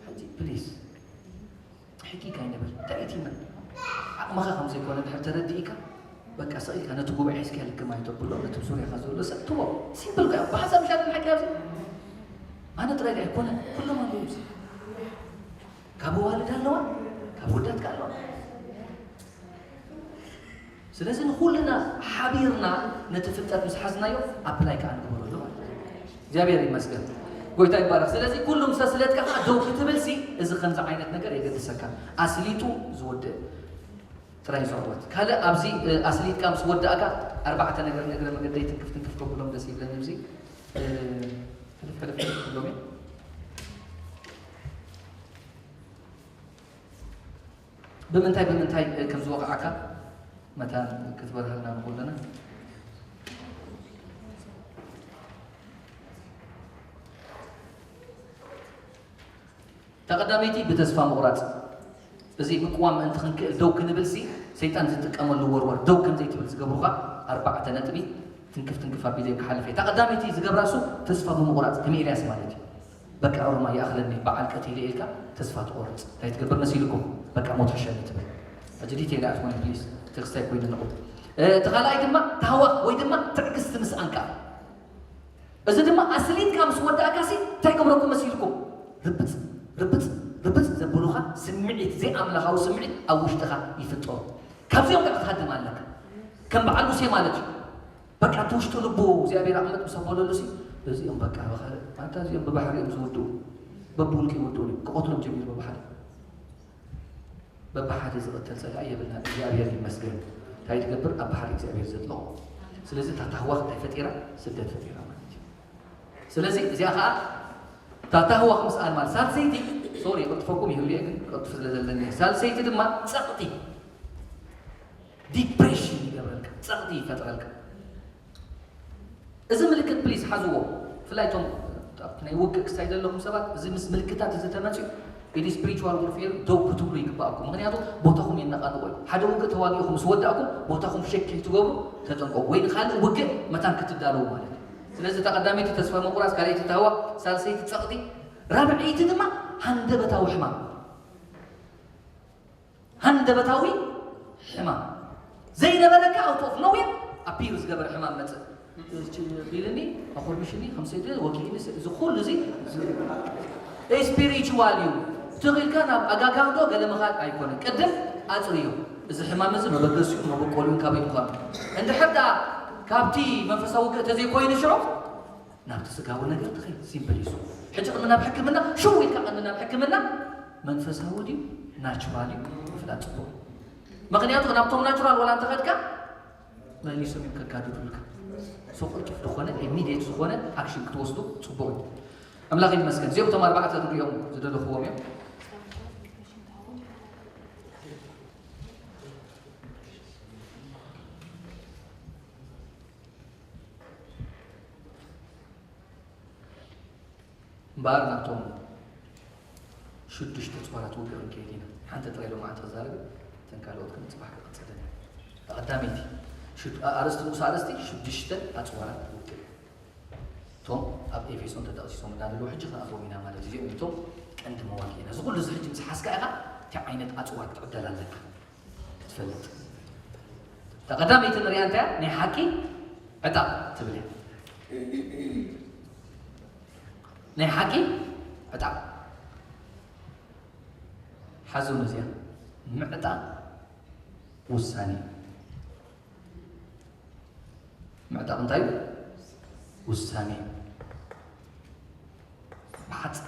ሕጂ ፕሊስ ሕጊ ካይነበር እንታይ እቲ ምን ዓቕምኻ ከም ዘይኮነ ድሕር ተረዲእካ በቃ ስቕ ኢልካ ነቲ ጉባኤ እስኪ ልክም ኣይተብሎ ነቲ ዙርያኻ ዘሎ ሰብ ትቦ ሲምፕል ጋ ብሓሳብ ምሻለን ሓቂ ኣብዚ ኣነ ጥራይ ኣይኮነ ኩሎም ኣለዉ ካብ ዋልድ ኣለዋ ካብ ወዳት ኣለዋ ስለዚ ንኹልና ሓቢርና ነቲ ፍልጠት ምስ ሓዝናዮ ኣፕላይ ከዓ ንግበረሉ ማለት እዩ እግዚኣብሔር ይመስገን ጎይታ ይባረክ ስለዚ ኩሉ ምሰ ስለጥካ ከዓ ደው ክትብል ሲ እዚ ከምዚ ዓይነት ነገር የገድሰካ ኣስሊጡ ዝወድእ ጥራይ ዝዕወት። ካልእ ኣብዚ ኣስሊጥካ ምስ ወዳእካ ኣርባዕተ ነገር ንእግረ መገደይ ትንክፍ ትንክፍ ከብሎም ደስ ይብለኒ። ኣብዚ ሕልፍ ሕልፍ ክብሎም እየ። ብምንታይ ብምንታይ ከም ዝወቕዓካ መታን ክትበርሃልና ንኽእለና። ተቐዳመይቲ ብተስፋ ምቑራጽ። እዚ ምቅዋም ምእንቲ ክንክእል ደው ክንብል ሲ ሰይጣን ዝጥቀመሉ ወርወር ደው ከም ዘይትብል ዝገብሩኻ ኣርባዕተ ነጥቢ ትንክፍ ትንክፍ ኣቢለ ክሓልፍ እየ። ተቐዳመይቲ ዝገብራ እሱ ተስፋ ብምቑራጽ ከም ኤልያስ ማለት እዩ። በቃ ኦሮማ ይኣኽለኒ በዓል ቀቲለ ኢልካ ተስፋ ትቆርጽ እንታይ ትገብር መሲልኩም? በቃ ሞት ሕሸኒ ትብል። ሕጂ ዲቴል ኣይኮነ ፕሊስ ተክስታይ ኮይኑ ንቑ እቲ ካልኣይ ድማ ታህዋኽ ወይ ድማ ትዕግስቲ ምስኣንካ። እዚ ድማ ኣስሊጥካ ምስ ወዳእካ ሲ እንታይ ገብረኩም መሲልኩም? ርብጽ ርብጽ ርብጽ ዘብሉኻ ስምዒት ዘይኣምላኻዊ ስምዒት ኣብ ውሽጥኻ ይፍጠሩ። ካብዚኦም ከዓ ክትሃድም ኣለካ። ከም በዓል ሙሴ ማለት እዩ። በቃ እቲ ውሽጡ ልቡ እግዚኣብሔር ኣቕመጥ ምስ ኣበለሉ ሲ እዚኦም በቃ ብኻልእ ኣንታ እዚኦም ብባሕሪ እዮም ዝውድኡ በብውልቂ ይውድኡ እዮም ክቐትሎም ጀሚሩ በብሓደ በብሓደ ዝቐተል ጸላኢ የብልና እግዚኣብሔር ይመስገን እንታይ ትገብር ኣብ ባሕሪ እግዚኣብሔር ዘጥለቑ ስለዚ እታ ታህዋኽ እንታይ ፈጢራ ስደት ፈጢራ ማለት እዩ ስለዚ እዚኣ ከዓ እታ ታህዋኽ ምስኣል ማለት ሳልሰይቲ ሶሪ የቐጥፈኩም ይህሉ እየ ግን ቀጥፍ ስለ ዘለኒ ሳልሰይቲ ድማ ጸቕጢ ዲፕሬሽን ይገብረልካ ጸቕጢ ይፈጥረልካ እዚ ምልክት ፕሊስ ሓዝዎ ብፍላይ ቶም ኣብቲ ናይ ውግእ ክሳይ ዘለኹም ሰባት እዚ ምስ ምልክታት እዚ ተመፅዩ ኢድ ስፒሪቹዋል ወርፌር ደው ክትብሉ ይግባኣኩም ምክንያቱ ቦታኹም የነቃንቆ እዩ ሓደ ውግእ ተዋጊእኹም ምስ ወዳእኩም ቦታኹም ሸክ ከይትገብሩ ተጠንቀቁ ወይ ንካልእ ውግእ መታን ክትዳለዉ ማለት እዩ ስለዚ ተቀዳመይቲ ተስፋ ምቁራፅ ካልኣይቲ ታህዋ ሳልሰይቲ ፀቕጢ ራብዐይቲ ድማ ሃንደበታዊ ሕማም ሃንደበታዊ ሕማም ዘይነበረካ ኣውት ኦፍ ኖዌር ኣፒር ዝገበረ ሕማም መፅእ ቢልኒ ኣኮርሚሽኒ ከምሰይደ ወኪልኒ እዚ ኩሉ እዚ ስፒሪቹዋል እዩ ትኽኢልካ ናብ ኣጋጋንዶ ገለ ምኻድ ኣይኮነን ቅድም ኣፅርዮ እዚ ሕማም እዚ መበገሲኡ መበቆሊኡ ካበይ ምዃኑ እንድሕር ዳ ካብቲ መንፈሳዊ ውግእ ተዘይኮይኑ ሽዑ ናብቲ ስጋዊ ነገር ትኸይድ ሲምፕል እዩ ሕጂ ቅድሚ ናብ ሕክምና ሽው ኢልካ ቅድሚ ናብ ሕክምና መንፈሳዊ ድዩ ናቹራል እዩ ምፍላጥ ፅቡቅ ምክንያቱ ናብቶም ናቹራል ዋላ እንተኸድካ መሊሶም እዮም ከጋድዱልካ ሶ ቅልጡፍ ዝኾነ ኢሚዲየት ዝኾነ ኣክሽን ክትወስዱ ፅቡቅ እዩ ኣምላኽ ይመስገን እዚኦም እቶም ኣርባዕተ ንሪኦም ዝደለኽዎም እዮም እምበኣር ናብቶም ሽዱሽተ ፅዋራት ውግእ ክንከይድ ኢና ሓንቲ ጥራይ ሎማዓንቲ ክዛረብ እተን ካልኦት ግን ፅባሕ ክቕፅለን እየ ተቐዳመይቲ ኣርእስቲ ንኡስ ኣርእስቲ ሽዱሽተ ኣፅዋራት ውግእ እቶም ኣብ ኤፌሶን ተጠቕሲሶም እናደለዉ ሕጂ ክንኣትዎም ኢና ማለት እዚኦም እቶም ቀንዲ መዋግኢና እዚ ኩሉ እዚ ሕጂ ምስ ሓዝካ ኢኻ እንታይ ዓይነት ኣፅዋር ክትዕደል ኣለካ ክትፈልጥ እታ ቀዳመይቲ ንሪኣ እንታይ ናይ ሓቂ ዕጣቕ ትብል እያ ናይ ሓቂ ዕጣቕ ሓዙን እዚኣ ምዕጣቕ ውሳኔ ምዕጣቕ እንታይ ውሳኔ ብሓፂር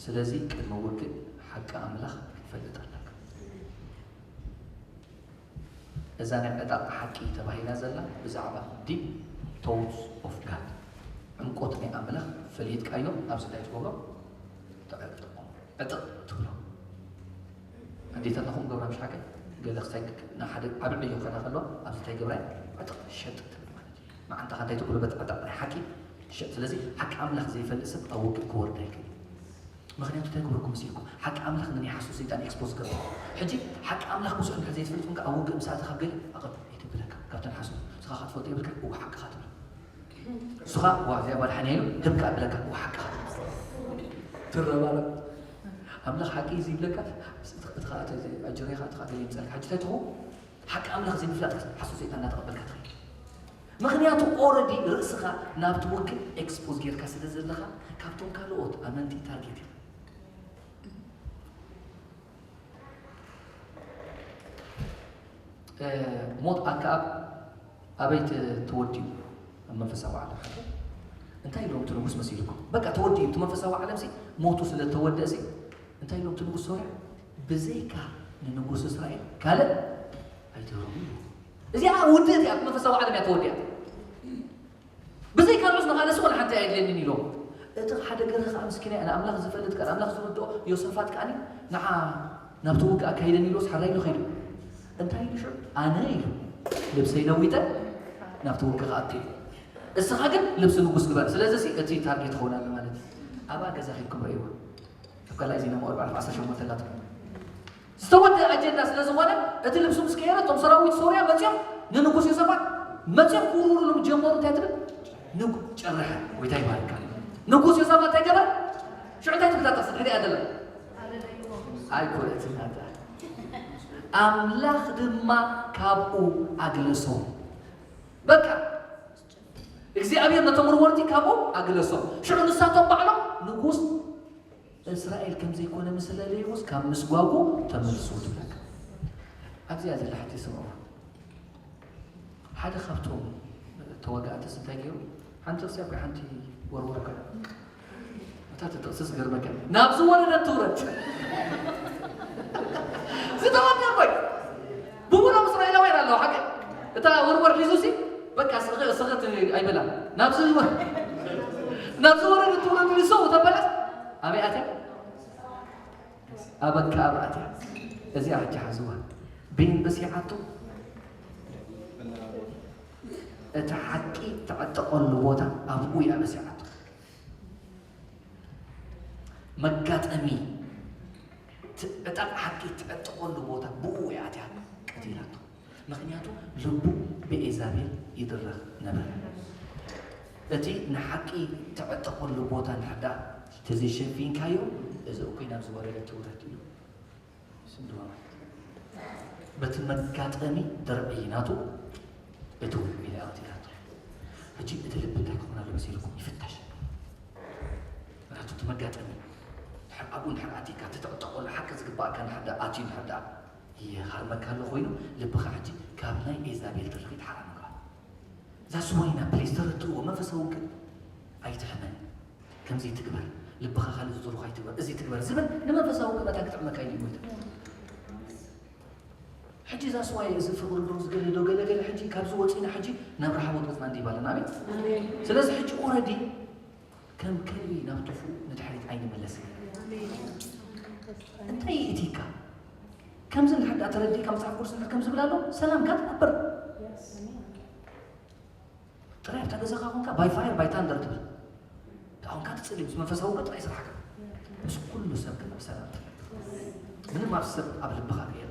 ስለዚ ቅድሚ ውግእ ሓቂ ኣምላኽ ክትፈልጥ ኣለካ እዛ ናይ ዕጣቕ ሓቂ ተባሂላ ዘላ ብዛዕባ deep thoughts of God ዕምቆት ናይ ኣምላኽ ፈሊጥካዮ ኣብዚ እንታይ ትገብሮ ተዕጥቆ ዕጥቕ ትብሎ ኣዴታትና ከምኡ ገብራ ምሽ ሓቂ ገለ ክሳይ ንሓደ ዓቢ ዕዮ ከዳ ከለዋ ኣብዚ እንታይ ገብራ ዕጥቕ ሸጥ ትብል ማለት እዩ መዓንጣኻ እንታይ ትጉልበት ዕጥቕ ናይ ሓቂ ትሸጥ ስለዚ ሓቂ ኣምላኽ ዘይፈልጥ ሰብ ኣብ ውግእ ክወርድ ኣይክእል ምኽንያቱ እንታይ ክብለኩም መሲልኩም ሓቂ ኣምላኽ ንናይ ሓሶት ሰይጣን ኤክስፖዝ ገብር ሕጂ ሓቂ ኣምላኽ ብዙሕ እንድሕር ዘይትፈልጥ ኮንካ ኣብ ውግእ ምስ ኣተኻ ገለ ኣቐብ ኣይተብለካ ካብተን ሓሶት ንስኻ ክትፈልጦ የብልካ እወ ሓቅኻ ትብል ንስኻ ዋ እዚኣ ጓል ሓንያ ኢሉ ህብካ ኣብለካ እወ ሓቅኻ ትብል ትረባረብ ኣምላኽ ሓቂ እዩ ዝብለካ እቲ ኣጅሬኻ እቲ ገለ ይምፀልካ ሕጂ እንታይ ትኸውን ሓቂ ኣምላኽ ዘይምፍላጥ ሓሶት ሰይጣን እናተቐበልካ ትኸይድ ምኽንያቱ ኦረዲ ርእስኻ ናብቲ ውግእ ኤክስፖዝ ጌርካ ስለ ዘለኻ ካብቶም ካልኦት ኣመንቲ ታርጌት ኢኻ ሞት ኣከኣብ ኣበይ ተወዲኡ ኣብ መንፈሳዊ ዓለም ሓቂ እንታይ ኢሎም እቲ ንጉስ መሲልኩም በቃ ተወዲኡ እቲ መንፈሳዊ ዓለም ሲ ሞቱ ስለ ተወደእ ሲ እንታይ ኢሎም እቲ ንጉስ ሶርያ? ብዘይካ ንንጉስ እስራኤል ካልእ ኣይትህቦም። እዚኣ ውድእቲ እያ፣ መንፈሳዊ ዓለም እያ ተወዲኣ። ብዘይካ ንዑስ ንኻልእ ስቕ ንሓንቲ ኣየድልየንን ኢሎም። እቲ ሓደ ገርህ ከዓ ምስኪና እያ፣ ንኣምላኽ ዝፈልጥ ከኣ ንኣምላኽ ዝርድኦ ዮሰፋት ከኣ ንዓ ናብቲ ውግእ ኣካይደኒ ኢሎስ ሓራይ ኢሉ ከይዱ። እንታይ ኢሉ ሽዑ? ኣነ ኢሉ ልብሰይ ለዊጠ ናብቲ ውግእ ክኣቱ እዩ። እስኻ ግን ልብሲ ንጉስ ግበር። ስለዚ እቲ ታርጌት ትኸውን ኣለ ማለት እዩ። ኣብኣ ገዛ ኺድኩም ረእይዋ። ኣብ ካልኣይ ዜና ምዕራፍ ዓሰርተ ሸሞንተ ኣላትኩም። ዝተወደአ ኣጀንዳ ስለ ዝኾነ እቲ ልብሱ ምስ ቀየረ እቶም ሰራዊት ሶርያ መፅኦም ንንጉስ ዮሰፋት መፅኦም ክውርውርሉ ጀመሩ። እንታይ ትብል? ንጉ ጨረሐ። ጎይታ ይባርካ። ንጉስ ዮሰፋት እንታይ ገበረ? ሽዑ እንታይ ትብል እታ ጥቕሲ? ድሕሪኣ ዘላ ኣይኮነትን ናታ። ኣምላኽ ድማ ካብኡ ኣግለሶ። በቃ እግዚኣብሔር ነቶም ወርወርቲ ካብኡ ኣግለሶ። ሽዑ ንሳቶም ባዕሎም ንጉስ እስራኤል ከም ዘይኮነ ምስ ለለይዎስ ካብ ምስጓጉ ተመልሱ ትብለካ። ኣብዚኣ ዘላ ሕጂ ስምዑ። ሓደ ካብቶም ተዋጋእትስ እንታይ ገይሩ? ሓንቲ ጥቕሲ ኣብ ሓንቲ ወርወር ከ እታ ጥቕሲ ዝገርመካ ናብ ዝወረደት ትውረድ። ዝተወደኣ ኮይ ብሙሉኦም እስራኤላውያን ኣለዋ ሓቂ። እታ ወርወር ሒዙ ሲ በቃ ስኸ ስኸት ኣይበላን። ናብ ዝወ ናብ ዝወረደት ትውረድ ንሰው ተበለስ ኣበይ ኣትያ? ኣበካ ኣብ ኣትያ። እዚኣ ሕጂ ሓዝዋ። ቤን በሲዓቶ እቲ ሓቂ ትዕጠቐሉ ቦታ ኣብኡ እያ በሲዓቶ። መጋጠሚ ትዕጣቕ ሓቂ ትዕጠቐሉ ቦታ ብኡ እያ ኣትያ ቀቲላቶ። ምኽንያቱ ልቡ ብኤዛቤል ይድረኽ ነበረ። እቲ ንሓቂ ትዕጠቐሉ ቦታ እንድሕር ደኣ ተዘይሸፊንካዮ፣ እዚ እኩይ ናብ ዝወረደ ትውረድ ኢሉ ስምድዋ ማለት እዩ። በቲ መጋጠሚ ድርዒ ናቱ እቲ ውልዑ ኢላ ቀቲላቶ። ሕጂ እቲ ልቢ እንታይ ክኾን ኣሎ መሲልኩም ይፍተሽ። ምክንያቱ እቲ መጋጠሚ ድሕር ኣብኡ እንድሕር ኣቲካ እቲ ትዕጠቐሉ ሓቂ ዝግባእካ እንድሕር ደኣ ኣትዩ እንድሕር ደኣ ይሃርመካ ኣሎ ኮይኑ ልብኻ ሕጂ ካብ ናይ ኤዛቤል ድርኺት ሓራ ምግባር። እዛ ስወይና ፕሊዝ ተረድእዎ። መንፈሳዊ ግን ኣይትሕመን። ከምዚ ትግበር፣ ልብኻ ካልእ ዝድርኾ ኣይትግበር፣ እዚ ትግበር ዝብል ንመንፈሳዊ ግን መታን ክጥዕመካ እዩ ጎይታ። ሕጂ እዛ ስዋይ እዚ ፍቕሪ ዶ ዝገለ ዶ ገለ ገለ ሕጂ ካብዚ ወፂና ሕጂ ናብ ረሃቦት ገፅና እንዲባለን ኣቤት። ስለዚ ሕጂ ኦረዲ ከም ከልቢ ናብ ቱፉ ንድሕሪት ኣይንመለስን። እንታይ ይእቲካ? ከምዚ እንድሕር ደኣ ተረዲእካ መጽሓፍ ቅዱስ እንድሕር ከም ዝብል ኣሎ ሰላምካ ትነብር። ጥራይ ኣብታ ገዛኻ ኮንካ ባይ ፋየር ባይ ታንደር ትብል። እታ ኮንካ ትጽሊ ምስ መንፈሳዊ ውግእ ጥራይ ስራሕካ። ምስ ኩሉ ሰብ ግን ብሰላም ትነብር። ምንም ኣብ ሰብ ኣብ ልብኻ ከየ